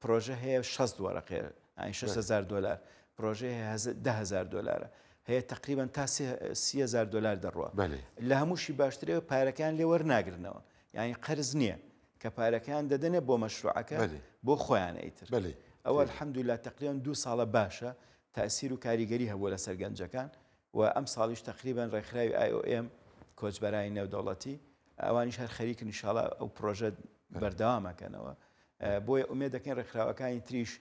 پرۆژە هەیە 60 وەرەقەیە یانی 6000 دلار پرۆژەی هەیە 10000 دلارە هەیە تقریبا تا 3000 دلار دەڕوە لە هەمووشی باشترەوە پارەکان لێ وەرناگرنەوە یانی قەرز نییە کە پارەکەیان دەدەنێ بۆ مەشروعەکە بۆ خۆیانە ئیتر ئەوە الحمدللە تقریبا دوو ساڵە باشە تاسیر و کاریگەری هەبووە لەسەر گەنجەکان و ئەم ساڵیش تقریبا ڕێکخراوی IOM کۆچبەرانی نێودەوڵەتی ئەوانیش هەر خەریکن ئینشاڵا ئەو پرۆژە بەردەوامەکەنەوە بۆیە ئومێد دەکەین ڕێکخراوەکانی تریش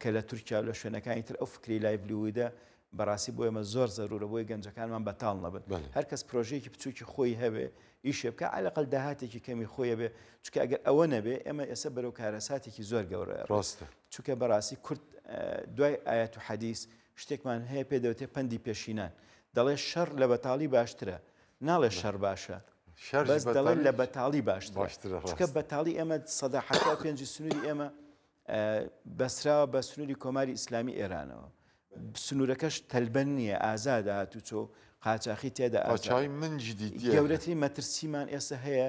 کە لە تورکیا و لە شوێنەکانی تر ئەو فکری livelihood ە بەڕاستی بۆ ئێمە زۆر زەرورە بۆی گەنجەکانمان بەتاڵ نەبن هەر کەس پرۆژەیەکی بچووکی خۆی هەبێ ئیشێ بکە عەلەقەل داهاتێکی کەمی خۆی هەبێ چونکە ئەگەر ئەوە نەبێ ئێمە ئێستا بەرەو کارەساتێکی زۆر گەورە ڕاستە چونکە بەڕاستی کورد دوای ئاەت و حەدیس شتێکمان هەیە پێ دەوتێ پەندی پێشینان دەڵێ شەڕ لە بەتاڵی باشترە ناڵێ شەڕ باشە بەس دەڵێ لە بەتاڵی باشترە چونکە بەتاڵی ئێمە 75% سنووری ئێمە بەسراوە بە سنووری کۆماری ئیسلامی ئێرانەوە. سنوورەکەش تەلبەند نییە، ئازادە هاتوچۆ و قاچاخی تێدا ئازادە. قاچاخی من جدیتییە. گەورەترین مەترسیمان ئێستا هەیە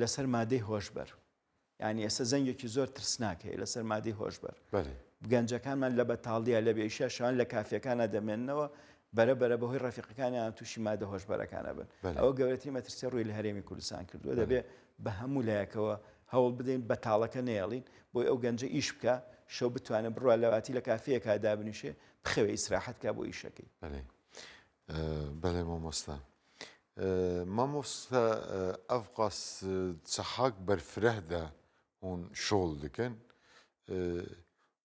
لەسەر مادەی هۆشبەر. یانی ئێستا زەنگێکی زۆر ترسناک هەیە لەسەر مادەی هۆشبەر. بەلێ. گەنجەکانمان لە بەتاڵیە، لە بێئیشیا شەوان لە کافێکانا دەمێننەوە. بەرە بەرە بەهۆی ڕەفیقەکانیان تووشی مادە هۆشبەرەکان ئەبن. ئەوە گەورەترین مەترسی ڕووی لە هەرێمی کوردستان کردووە. دەبێ بە هەموو لایەکەوە هەوڵ بدەین بەتاڵەکە نەیەڵین بۆی ئەو گەنجە ئیش بکا، شەو بتوانێ بڕوا لەواتی لە کافێیەکا دابنیشێ بخەوێ ئیسراحەت کا بۆ ئیشەکەی. بەلێ بەلێ مامۆستا. مامۆستا ئەڤقاس سەحاک بەرفرەه دە هون شۆڵ دکەن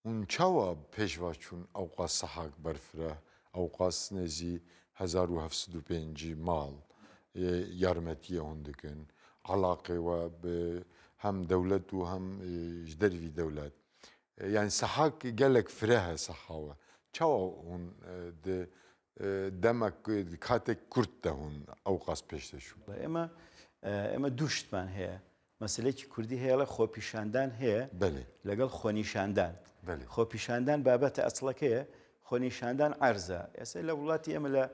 هون چاوا پێشڤا چوون ئەوقاس سەحاک بەرفرەه ئەوقاس نێزی 1750 ماڵ یارمەتیە هون دکن عەلاقێ وە هەم دەولەت و هەم ژ دەرڤی دەولەت یانی سەحاک گەلەک فرەه سەحاوە چاوا هون د دەمەک کاتێک کورت دە هون ئەوقاس پێش دەچوون؟ ئێمە ئێمە دوو شتمان هەیە مەسەلەیەکی کوردی هەیە ئەڵێ خۆپیشاندان هەیە لەگەڵ خۆنیشاندان. خۆپیشاندان بابەتە ئەسڵەکەیە، خۆنیشاندان عەرزە. ئێستا لە وڵاتی ئێمە لە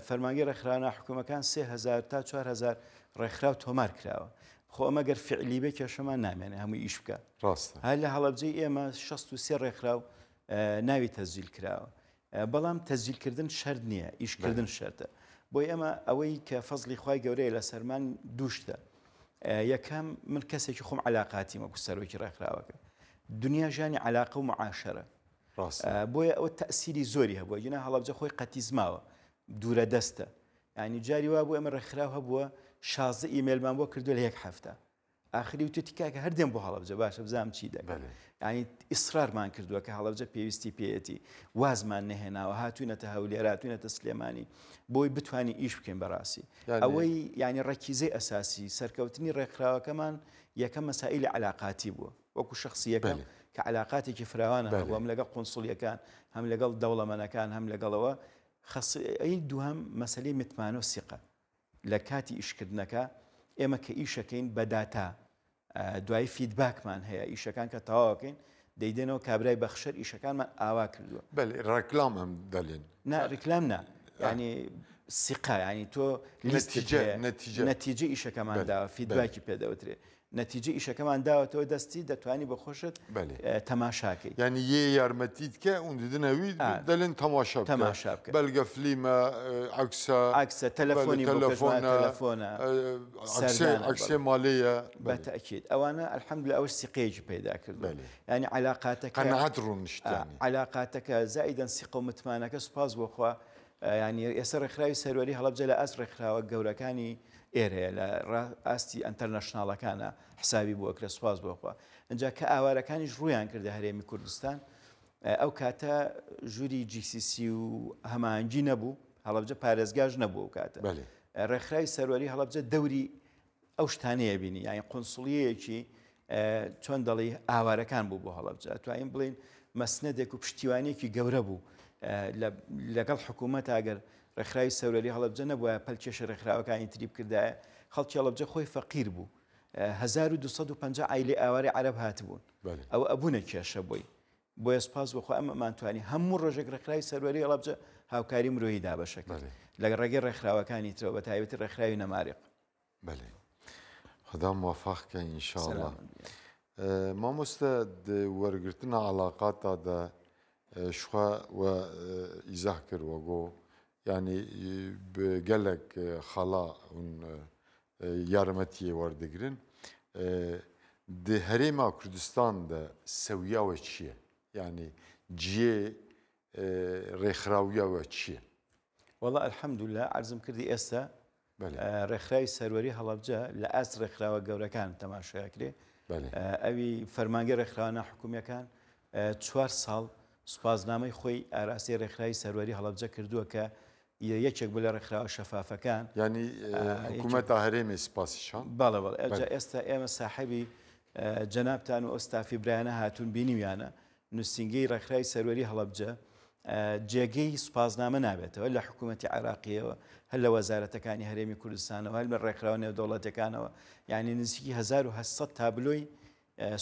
فەرمانگەی ڕێکخراوە ناحکومەکان 3000 تا 4000 ڕێکخراو تۆمار کراوە. خۆ ئەمە گەر فعلی بێ کێشەمان نامێنێ هەمووی ئیش بکە. ڕاستە. هەر لە هەڵەبجەی ئێمە 63 ڕێکخراو ناوی تەسجیل کراوە. بەڵام تەسجیل کردن شەرت نییە، ئیش کردن شەرتە. بۆیە ئێمە ئەوەی کە فەزڵی خوای گەورەیە لەسەرمان دوو شتە. یەکەم من کەسێکی خۆم عەلاقاتیم وەکو سەرۆکی ڕێکخراوەکە. دنیا ژیانی عەلاقە و معاشەرە. بۆیە ئەوە تەئسیری زۆری هەبووە. گینا هەڵەبجە خۆی قەتیس ماوە، دوورە دەستە. یانی جاری وا بوو ئێمە ڕێکخراو هەبووە 16 ئیمەیلمان بۆ کردووە لە یەک هەفتە. ئاخری وتوتی کاکە هەر دێم بۆ هەڵەبجە باشە بزانم چی دەکەم یعنی ئیسرارمان کردووە کە هەڵەبجە پێویستی پێیەتی وازمان نەهێناوە هاتوینەتە هەولێر هاتوینەتە سلێمانی بۆی بتوانین ئیش بکەین بەڕاستی ئەوەی یعنی ڕەکیزەی ئەساسی سەرکەوتنی ڕێکخراوەکەمان یەکەم مەسائلی علاقاتی بووە وەکو شخصیەکەم کە علاقاتێکی فراوانە هەبووە هەم لەگەڵ قونسڵیەکان هەم لەگەڵ دەوڵەمەنەکان هەم لەگەڵەوە خەصی دووهەم مەسەلەی متمانە و سیقە لە کاتی ئیشکردنەکە ئێمە کە ئیشەکەین بە داتا دوایی feedback مان هەیە ئیشەکان کە تەواوەکەین دەیدەنەوە کابرای بەخشەر ئیشەکانمان ئاوا کردووە. بەلی ڕێکلام ئەم دەلێن. نا ڕیکلام نا یانی سیقە یانی تۆ لیستت هەیە نەتیجە ئیشەکەمان داوە feedback ی پێ دەوترێ نەتیجەی ئیشەکەمان داوەتەوە دەستی دەتوانی بە خۆشت تەماشاکەی. یانی یێ یارمەتیت کە ئون ددنە وی دەلێن تەماشا بکە. تەماشا بکە. بەلگە فلیمە عەکسە. عەکسە تەلەفۆنی بۆ کەژمان تەلەفۆنە. سەردانە. عەکسێ مالێیە. بە تەئکید ئەوانە الحمدللە ئەوەش سیقەیەکی پەیدا کردووە. یانی عەلاقاتەکە. قەناعەت ڕوونشت یانی. عەلاقاتەکە زائیدەن سیقە و متمانەکە سوپاس بۆ خوا یانی ئێستا ڕێکخراوی سەروەری هەڵەبجە لە ئاست ڕێکخراوە گەورەکانی ئێرەیە لە ئاستی ئەنتەرناشناڵەکانە حسابی بۆ ئەکرێ سوپاس بۆ خوا ئینجا کە ئاوارەکانیش ڕوویان کردە هەرێمی کوردستان ئەو کاتە ژووری GCC و هەماهەنگی نەبوو هەڵەبجە پارێزگاش نەبوو ئەو کاتە ڕێکخراوی سەروەری هەڵەبجە دەوری ئەو شتانەیە بینی یانی قونسڵیەیەکی چۆن دەڵی ئاوارەکان بوو بۆ هەڵەبجە توانین بڵین مەسنەدێک و پشتیوانێکی گەورە بوو لەگەڵ حکوومەت ئەگەر ڕێکخراوی سەروەری هەڵەبجە نەبووە پەلکێشی ڕێکخراوەکانی تری بکردایە خەڵکی هەڵەبجە خۆی فەقیر بوو 1250 عیلی ئاواری عەرەب هاتبوون ئەوە ئەبوونە کێشە بۆی بۆیە سوپاس بۆ خوا ئەمەمان توانی هەموو ڕۆژێک ڕێکخراوی سەروەری هەڵەبجە هاوکاری مرۆیی دابەشە کرد لە ڕێگەی ڕێکخراوەکانی ترەوە بە تایبەتی ڕێکخراوی نەماریق. بەلێ خودا موفق کە ان شاء اللە. مامۆستا di wergirtina alaqata de ji xwe we îzah kir we got yanî bi gelek xala hûn yarmetiyê werdigirin. Di herêma Kurdistan de sewiya we çi ye? Yanî ciyê rêxirawiya we çi ye? وەڵا الحمدللە عەرزم کردی ئێستا ڕێکخراوی سەروەری هەڵەبجە لە ئاست ڕێکخراوە گەورەکان تەماشاکرێ ئەوی فەرمانگەی ڕێکخراوە ناحکومیەکان چوار ساڵ سوپاسنامەی خۆی ئاراستەی ڕێکخراوی سەروەری هەڵەبجە کردووە کە یەکێک بوو لە ڕێکخراوە شەفافەکان. یانی حکوومەتا هەرێمێ سپاسی شان؟ بەڵێ بەڵێ ئەوجا ئێستا ئێمە ساحێبی جەنابتان و ئەو ستافی برایانە هاتوون بینیویانە نووسینگەی ڕێکخراوی سەروەری هەڵەبجە جێگەی سوپاسنامە نابێتەوە لە حکوومەتی عێراقیەوە هەر لە وەزارەتەکانی هەرێمی کوردستانەوە هەر لە ڕێکخراوە نێودەوڵەتیەکانەوە یعنی نزیکی 1800 تابلۆی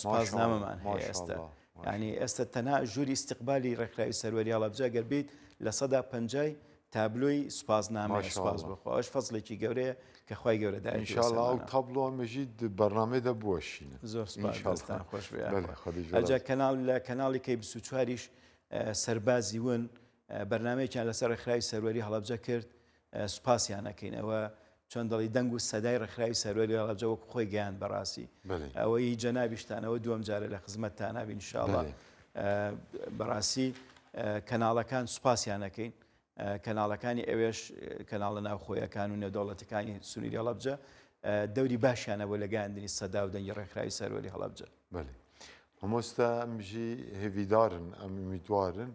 سوپاسنامەمان هەیە ئێستا یعنی ئێستا تەنها ژووری ئیستیقبالی ڕێکخراوی سەروەری هەڵەبجە گەر بیت 50% تابلۆی سوپاسنامەیە سوپاس بۆ خوا ئەوەش فەزڵێکی گەورەیە کە خوای گەورە دایەتی ان شاء الله ئەو تابلۆ مەژی بەرنامەی دە بوەشینە زۆر سوپاس دەستان خۆش بێ ئەجا کەناڵ لە کەناڵی کەی 24یش سەربازی ون. بەرنامەیەکیان لەسەر ڕێکخراوی سەروەری هەڵەبجە کرد سوپاسیان ئەکەین ئەوە چۆن دەڵی دەنگ و سەدای ڕێکخراوی سەروەری هەڵەبجە وەکو خۆی گەیاند بەڕاستی ئەوەی جەنابیشتان ئەوە دووەم جارە لە خزمەتتانا بین ان شاء الله بەڕاستی کەناڵەکان سوپاسیان ئەکەین کەناڵەکانی ئەوێش کەناڵە ناوخۆیەکان و نێودەوڵەتەکانی سنووری هەڵەبجە دەوری باشیان هەبوو لە گەیاندنی سەدا و دەنگی ڕێکخراوی سەروەری هەڵەبجە. بەلی مامۆستا ئەم ژی هێڤیدارن ئەم ئومیدوارن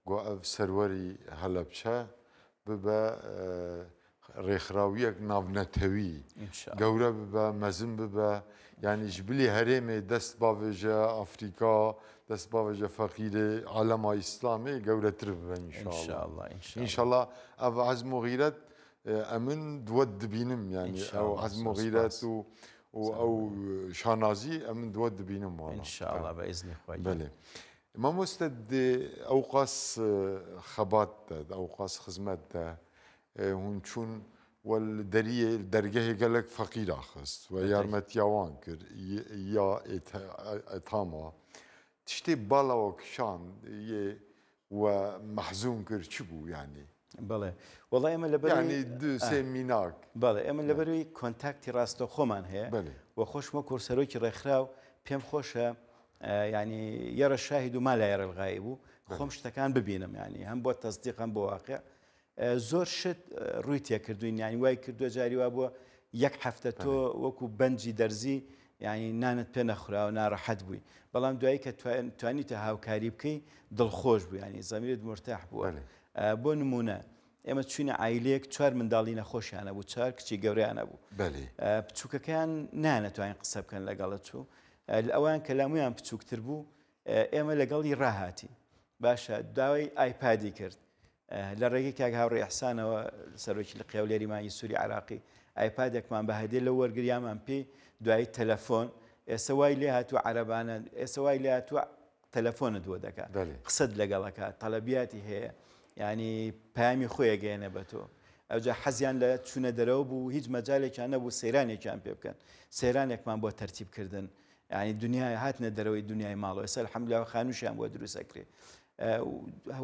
گۆ ئەڤ سەروەری هەلەبچە ببە ڕێکخراویەک ناڤنەتەوی گەورە ببە مەزن ببە یانی ژ بلی هەرێمێ دەست باڤێژە ئافریکا دەست باڤێژە فەقیرێ عالەما ئیسلامێ گەورەتر ببە ئینشاڵڵا ئینشاڵڵا ئەڤ عەزم و غیرەت ئەمن دووەت دبینم یانی ئەو عەزم و غیرەت و و ئەو شانازی ئەمن دووەت دبینم وەڵا ئینشاڵڵا بە ئیزنی خوای بەلێ مامۆستا دێ ئەوقاس خەبات دە ئەوقاس خزمەت دە هون چوون وە دەریێ دەرگەهێ گەلەک فەقیرا خست و یارمەتیا وان کرد یا ئەتاما تشتێ باڵەوە کشان یێ و مەحزون کرد چ بوو یانی؟ بەڵێ وەڵا ئێمە لەبەر یانی دو سێ میناک. بەڵێ ئێمە لەبەروی کۆنتاکتی ڕاستەوخۆمان هەیە و خۆشم وەکو سەرۆکی ڕێکخراو پێم خۆشە ینی یەرە شاهید و ما لا یەرە الغائب و خۆم شتەکان ببینم ینی هەم بۆ تەسدیق هەم بۆ واقع زۆر شت ڕووی تێکردوین یانی وای کردووە جاری وا بووە یەک هەفتە تۆ وەکو بەنجی دەرزی یانی نانت پێ نەخوراوە ناڕەحەت بووی بەڵام دوایی کە توانیتە هاوکاری بکەی دڵخۆش بوو ینی زەمیرت مرتاح بووە بۆ نمونە ئێمە چوینە عیلەیەک چوار منداڵی نەخۆشیانە بوو چوار کچی گەوریانە بوو بچووکەکەیان نانەتوانین قسە بکەن لەگەڵە چوو ئەوان کەلامویان بچووکتر بوو ئێمە لەگەڵی ڕاهاتین باشە داوای ئایپادی کرد لە ڕێگەی کاک هاوڕێ ئیحسانەوە سەرۆکی لقی هەولێری مانگی سووری عێراقی ئایپادێکمان بە هەدیە لەو وەرگریامان پێی دوایی تەلەفۆن ئێستا وای لێ هاتووە عەرەبانە ئێستا وای لێ هاتووە تەلەفۆنت بۆ دەکات قسەت لەگەڵەکە تەلەبیاتی هەیە ینی پامی خۆی گەێنە بە تۆ ئەوجا حەزیان لە چوونە دەرەوە بوو هیچ مەجالێکیان نەبوو سەیرانێکیان پێ بکەن سەیرانێکمان بۆ تەرتیب کردن یانی دنیای هاتنە دەرەوەی دنیای ماڵەوە ئێستا الحمدلله خانووشیان بۆ دروست ئەکرێ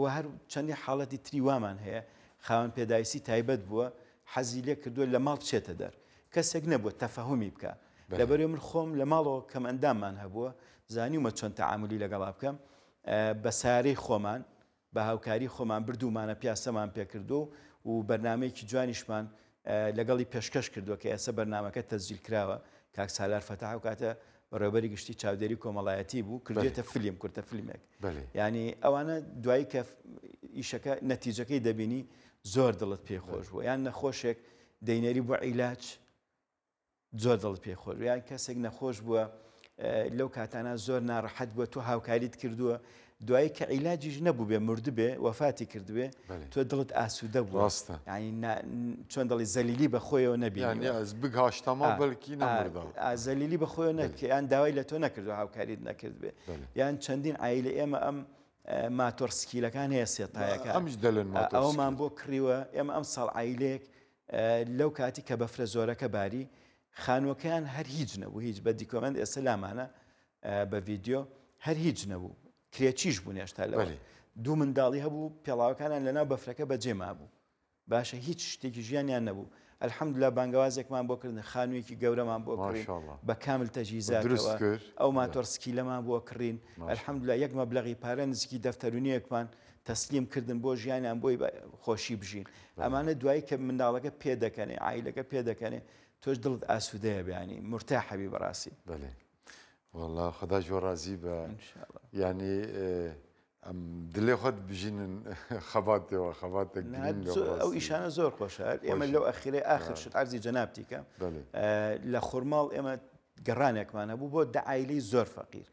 و هەر چەندی حاڵەتی تری وامان هەیە خاوەن پێداویستی تایبەت بووە حەزی لێ کردووە لە ماڵ بچێتە دەر کەسێک نەبووە تەفەهومی بکە لەبەرێ من خۆم لە ماڵەوە کەم ئەنداممان هەبووە زانیومە چۆن تەعاملی لەگەڵا بکەم بە سارەی خۆمان بە هاوکاری خۆمان بردوومانە پیاسەمان پێکردووە و بەرنامەیەکی جوانیشمان لەگەڵی پێشکەش کردووە کە ئێستا بەرنامەکە تەسجیل کراوە کاک سالار فەتاح ئەو کاتە بەڕێوەبەری گشتی چاودێری کۆمەڵایەتی بوو کردێتە فلیم کورتە فیلمێک ینی ئەوانە دوایی کە ئیشەکە نەتیجەکەی دەبینی زۆر دڵت پێ خۆش بوو یان نەخۆشێک دەینەری بۆ عیلاج زۆر دڵت پێ خۆش یان کەسێک نەخۆش بووە لەو کاتانە زۆر ناڕەحەت بووە تۆ هاوکاریت کردووە دوایی کە عیلاجیش نەبوو بێ مردبێ وەفاتی کردبێ تۆ دڵت ئاسوودە بوو ڕاستە ینی چۆن دەڵی زەلیلی بە خۆیەوە نەبی ئەز بگاشتەمە بەلکی نەمردا زەلیلی بە خۆیەوە نەکە یان داوای لە تۆ نەکردو هاوکاریت نەکرد بێ یان چەندین عیلە ئێمە ئەم ماتۆر سکیلەکان هەیە سێتایەکە ئەمش دەلن ئەومان بۆ کڕیوە ئێمە ئەم ساڵ عیلێک لەو کاتی کە بەفرە زۆرەکە باری خانووەکەیان هەر هیچ نەبوو هیچ بە دیکۆمێنت ئێستا لامانە بە ڤیددیو هەر هیچ نەبوو کرێچیش بوون هێشتا لەوە دوو منداڵی هەبوو پێڵاوەکانیان لەناو بەفرەکە بەجێ مابوو باشە هیچ شتێکی ژیانیان نەبوو الحمدلله بانگەوازێکمان بۆ کردن خانوویەکی گەورەمان بۆ کڕین بە کامل تەجهیزاتەوە ئەو ماتۆر سکیلەمان بۆ کڕین الحمدلله یەک مەبلەغی پارە نزیکی دەفتەرونیەکمان تەسلیم کردن بۆ ژیانیان بۆی خۆشی بژین ئەمانە دوایی کە منداڵەکە پێدەکەنێ عیلەکە پێدەکەنێ تۆش دڵت ئاسوودەیە بیانی مرتاحەبی بەڕاستی بەێ والله خدا جۆ ڕازی بە ینی ئەم دلێ خۆت بژینن خەباتەوە خەباتێک ئەو ئیشانە زۆر خۆشە ئێمە لەو ئەخیرەی ئاخر شت عەرزی جەنابتیکە لە خورماڵ ئێمە گەڕانێکمان هەبوو بۆ دەعایلی زۆر فەقیر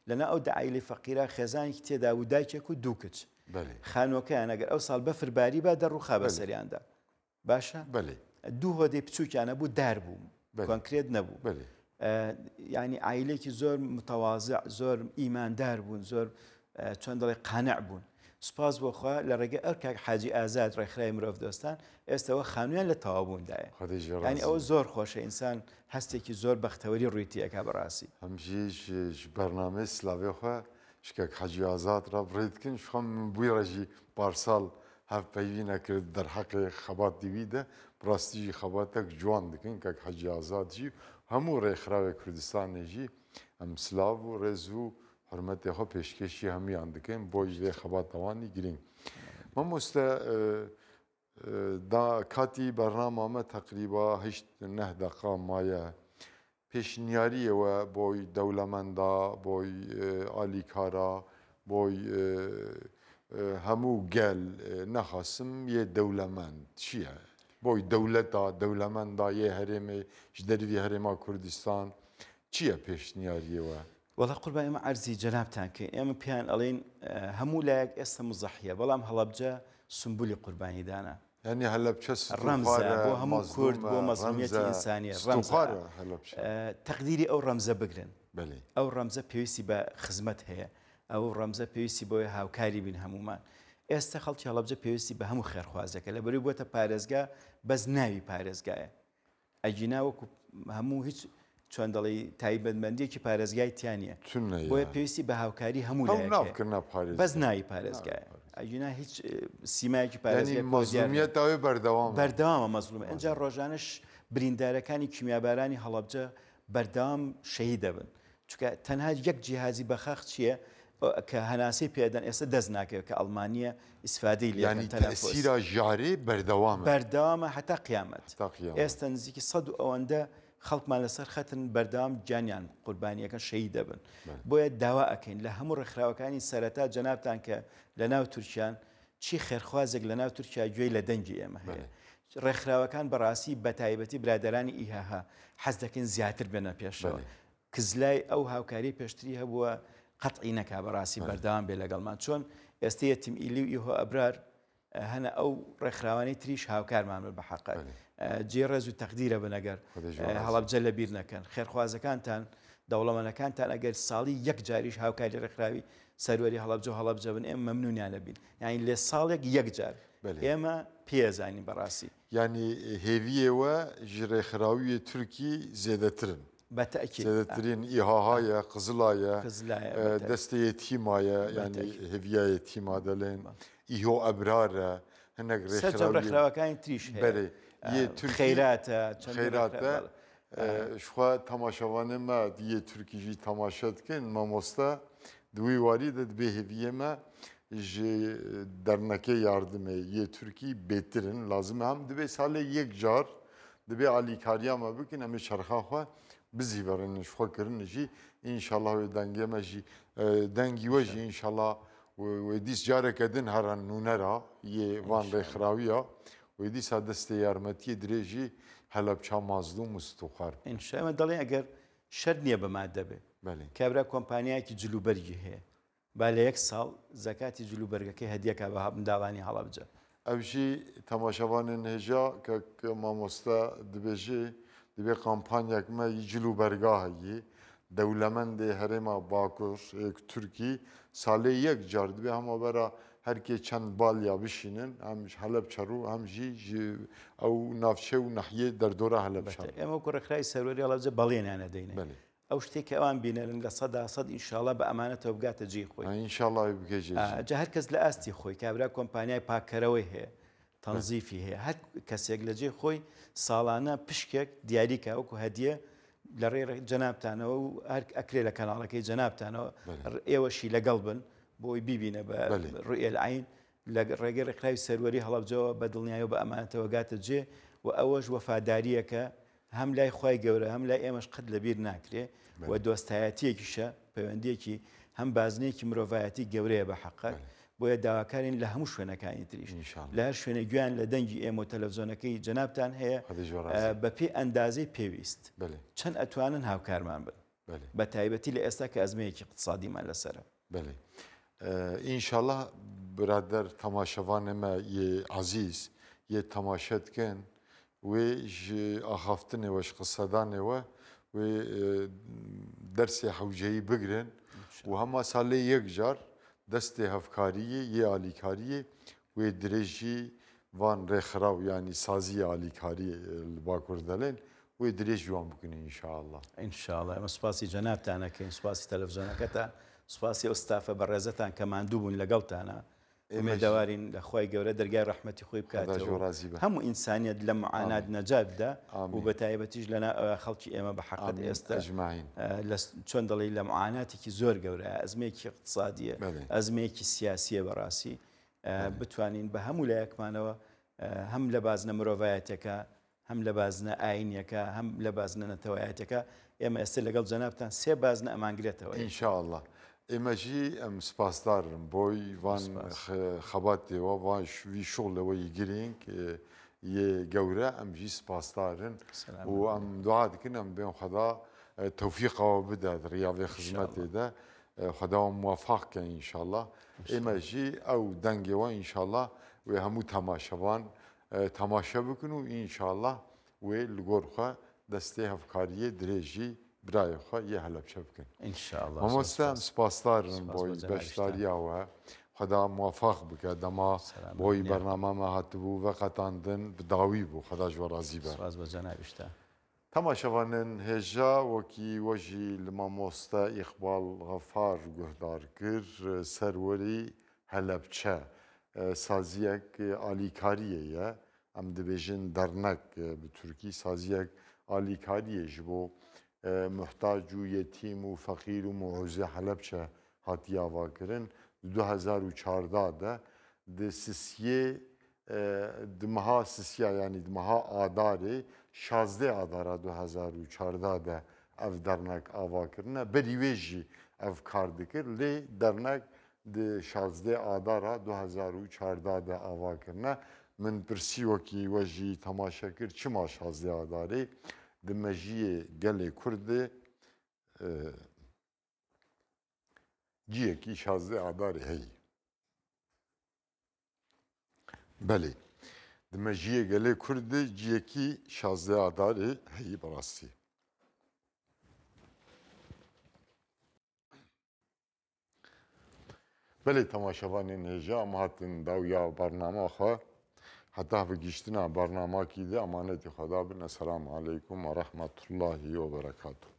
لەنا ئەو دەعایلی فەقیرە خێزانێکی تێدا بوو دایکێک و دوو کچ خانووەکەیان ئەگەر ئەو ساڵ بەفر باری با دەڕووخا بەسەریاندا باشە دوو هۆدەی بچووکیان هەبوو دار بوو کۆنکرێت نەبوو یعنی عیلێکی زۆر متەوازع زۆر ئیماندار بوون زۆر چۆن دەڵێ قانع بوون سوپاس بۆ خوا لە ڕێگەی ئەو کاک حاجی ئازاد ڕێکخراوی مرۆڤ دۆستان ئێستەوە خانوویان لە تەواوبووندایە خودی ژێ یانی ڕازی ئەوە زۆر خۆشە ئینسان هەستێکی زۆر بەختەوەری ڕووی تێکا بەڕاستی. هەم ژی ژ بەرنامەی سلاڤێ خوە ژ کاک حاجی ئازاد ڕە بڕێ دکن ژ خوە من بوی ڕە ژی پارساڵ. هەڤپەیڤینە کرد دەرحەقێ خەباتی وی دە، بڕاستی ژی خەباتەک جوان دکن کاک حەجی ئازاد ژی و هەموو ڕێکخراوێ کوردستانێ ژی ئەم سلاڤ و ڕێز و حورمەتێ خۆ پێشکێشی هەموویان دکەین بۆی ڤێ خەباتەوانی گرینگ. مامۆستە دا کاتی بەرنامە مە تەقریبا هەیشت نەه دەقا مایە پێشنیاریە وە بۆی دەولەمەندا بۆی ئالیکارا بۆی هەموو گەل نەخاسم یێ دەولەمەند چیە بۆی دەولەتا دەولەمەندا یێ هەرێمێ ژ دەرڤی هەرێما کوردستان چیە پێشنیاریە وە؟ وەڵا قوربان ئێمە عەرزی جەنابتان کەین ئێمە پێیان ئەڵێین هەموو لایەک ئێستا مزەحیە بەڵام هەڵەبجە سمبولی قوربانیدانە. یانی هەلەبچە ڕەمزە ستوخوارە بۆ هەموو کورد مەزلومە بۆ مەزلومیەتی ڕەمزە ئینسانیە ڕەمزە ستوخوارە هەلەبچە. تەقدیری ئەو ڕەمزە بگرن بەلی. ئەو ڕەمزە پێویستی بە خزمەت هەیە ئەو ڕەمزە پێویستی بەوەیە هاوکاری بین هەموومان ئێستا خەڵکی هەڵەبجە پێویستی بە هەموو خێرخوازێکە لەبەروی بۆتە پارێزگا بەس ناوی پارێزگایە ئەگینا وەکو هەموو هیچ چۆن دەڵێی تایبەتمەندیەکی پارێزگای تیا نییە بۆیە پێویستی بە هاوکاری هەموو لایەک هەیە بەس ناوی پارێزگایە ئەگینا هیچ سیمایەکی پارێزگای مەزلومیەت ئەوێ بەردەوامە بەردەوامە مەزلومە ئینجا ڕۆژانەش بریندارەکانی کیمیابارانی هەڵەبجە بەردەوام شەهید دەبن چونکە تەنها یەک جیهازی بەخاخ چییە کە هەناسەی پێدەن ئێستا دەست ناکەوێت کە ئەڵمانییە ئیسفادەی لێ یانی تەئسیرا ژارێ بەردەوامە. بەردەوامە هەتا قیامەت. ئێستا نزیکی سەد و ئەوەندە خەڵکمان لەسەر خەتن بەردەوام گیانیان قوربانیەکەن شەهید دەبن. بۆیە داوا ئەکەین لە هەموو ڕێکخراوەکانی سەرەتا جەنابتان کە لەناو تورکیان چی خێرخوازێک لەناو تورکیا گوێی لە دەنگی ئێمە هەیە. ڕێکخراوەکان بەڕاستی بەتایبەتی برادەرانی ئیهەهە حەز دەکەین زیاتر بێنە پێشەوە. کزلای ئەو هاوکاریەی پێشتری هەبووە قەتعی نەکا بەڕاستی بەردەوام بێ لەگەڵمان چۆن ئێستە یەتیم ئیلی و ئیهۆ ئەبرار هەنە ئەو ڕێکخراوانەی تریش هاوکارمان بن بە حەقەت جێ ڕێز و تەقدیرە بن ئەگەر هەڵەبجە لە بیر نەکەن خێرخوازەکانتان دەوڵەمەنەکانتان ئەگەر ساڵی یەک جاریش هاوکاری ڕێکخراوی سەروەری هەڵەبجە و هەڵەبجە بن ئێمە مەمنونیان لەبین یانی لێ ساڵێک یەک جار ئێمە پێزانین بەڕاستی. یانی هێڤیێ وە ژ ڕێکخراویێ تورکی زێدەترن. بە تەئکید. زێدەترین ئیهاهایە، قزلایە، قزلایە، بە تەئکید. دەستێ یەتیمایە، بە یانی تەئکید. هێڤیا یەتیما دەلێن، ئیهۆ ئەبرارە، هنەک سەرجەم ڕێکخراویێ ڕێکخراوەکانی تریش هەیە. بەرێ یێ تورکی خەیراتە، چەندین خەیراتە. ڕێکخراو، بەڵێ. ژخوا تەماشەڤانێ me yê Tirkî jî temaşe dikin, mamoste di wî warî de dibê hêviyê me ji dernekê yardimê yê Tirkî bêtir in. Lazim e hem dibê salê yek car dibê alîkariya me bikin em ê çerxa xwe bizîverin ji xwe kirin jî înşallah wê dengê me jî dengî we jî înşallah wê dîs careke din here nûnera yê van rêxirawiya wê dîsa destê yarmetiyê dirêjî Helebça mazlûm û stûxwar bike. ئینشا ئێمە دەڵێین ئەگەر شەرت نییە بە مادە بێ کابرا کۆمپانیایەکی جلوبەرگی هەیە با لە یەک ساڵ زەکاتی جلوبەرگەکەی هەدیە کا بە منداڵانی هەڵەبجە. ئەوژی تەماشەڤانێن هێژا کەک مامۆستا دبێژێ دبێ قامپانیەک me yî cil û berga heyî dewlemendê herêma Bakur ê Turkî salê yek car dibê hema bera herkê çend balya bişînin hem ji Helebçe rû hem jî ji ew navçe û nehiyê derdora Helebçe rû. ئێمە وەکو ڕێکخراوی سەروەری هەڵەبجە بەڵێنیان ئەدەینێ ئەو شتەی کە ئەوان بینەرن 100% ئینشاڵا بە ئەمانەتەوە بگاتە جێی خۆی. ئینشاڵا بگەی جێی. جا هەر کەس لە ئاستی خۆی، کابرا کۆمپانیای پاککەرەوەی هەیە، تەنزیفی هەیە، هەر کەسێک لە جێی خۆی ساڵانە پشکێک دیاری کا وەکو هەدیە لە ڕێی جەنابتانەوە و هەر ئەکرێ لە کەناڵەکەی جەنابتانەوە ئێوەشی لەگەڵ بن بۆی بیبینە بە ڕوئیە العین لە ڕێگەی ڕێکخراوی سەروەری هەڵەبجەوە بە دڵنیایی و بە ئەمانەتەوە گاتە جێ و ئەوەش وەفادارییەکە هەم لای خوای گەورە هەم لای ئێمەش قەت لەبیر ناکرێ و دۆستایەتیەکیشە پەیوەندیەکی هەم بازنەیەکی مرۆڤایەتی گەورەیە بە حەقەت بۆیە داواکارین لە هەموو شوێنەکانی تریش لە هەر شوێنێک گوێیان لە دەنگی ئێمە و تەلەفزیۆنەکەی جەنابتان هەیە بە پێی ئەندازەی پێویست چەند ئەتوانن هاوکارمان بن بە تایبەتی لە ئێستا کە ئەزمەیەکی اقتصادیمان لەسەرە. بەلێ ئینشاڵا برادەر تەماشەڤانێ me yê ezîz yê temaşe dikin wê ji axaftinê we ji qisedanê we wê dersê hewceyî bigirin û hema salê yek car destê hevkariyê yê alîkariyê wê dirêjî van rêxiraw yanî saziyê alîkariyê li Bakur delên wê dirêjî wan bikin înşallah. ئینشاڵا ئێمە سوپاسی جەنابتان ئەکەین سوپاسی تەلەفزیۆنەکەتان سوپاسی ئەو ستافە بەڕێزەتان کە ماندوو بوون لەگەڵتانە. ئومێدەوارین لە خوای گەورە دەرگای ڕەحمەتی خۆی بکاتەوە و هەموو ئینسانیەت لە معانات نەجات بدا و بە تایبەتیش لە خەڵکی ئێمە بە حەقت ئێستا لە چۆن دەڵێی لە معاناتێکی زۆر گەورە ئەزمەیەکی اقتصادیە ئەزمەیەکی سیاسیە بەڕاستی بتوانین بە هەموو لایەکمانەوە هەم لە بازنە مرۆڤایەتەکە هەم لە بازنە ئاینیەکە هەم لە بازنە نەتەوایەتەکە ئێمە ئێستا لەگەڵ جەنابتان سێ بازنە ئەمانگرێتەوە. ان شاء اللە ئێمە ژی ئەم سپاسدارن بۆی ڤان خەباتێوە ڤان وی شوغلەوەی گرینگ یێ گەورە ئەم ژی سپاسدارن و ئەم دوعا دکن ئەم بێن خەدا تەوفیقەوە بدات ڕیاێ خزمەتێ دە خەدا موافق کە ان شاء اللە ئێمە ژی ئەو دەنگێوە ان شاء اللە وێ هەموو تەماشەوان تەماشە بکن و ئینشاڵا وێ li gor xwe destê hevkariyê dirêjî birayê xwe yê Helebçe bikin. İnşallah. Mamoste em Spas. spasdar in Spas boy bo cenabê beşdariya we. Xweda muwafaq bike dema Selamet boy niya. bernama me hatibû veqetandin bi dawî bû. Xweda ji we razî be. Spas bo cenabîşta. Temaşevanên hêja wekî we jî li mamoste Îqbal Xefar guhdar kir, serwerî Helebçe saziyek alîkariyê ye, em dibêjin dernek bi tirkî saziyek alîkariyê ji bo muhtac û yetîm û feqîr û muûzê Helebçe hatiye avakirin. Di 2014 de di sisiyê Di meha sisiya yanî di meha Adarê, şazdeh Adara 2014 de ev dernek ava kirine. Berî wê jî ev kar dikir lê dernek di şazdeh Adara 2014 de ava kirine. Min pirsî wekî we jî temaşe kir çima şazdeh Adarê di mejiyê gelê Kurd de ciyekî şazdeh Adarê heye. Belê, di mejiyê gelê Kurd de ciyekî şazdeh Adarê heye bi rastî. Belê temaşevanên hêja em hatin dawiya bernama xwe. Heta bi gihîştina bernamakî de emanetê xwe dabin. Eselamu aleykum ve rehmetullahî ve berekatuh.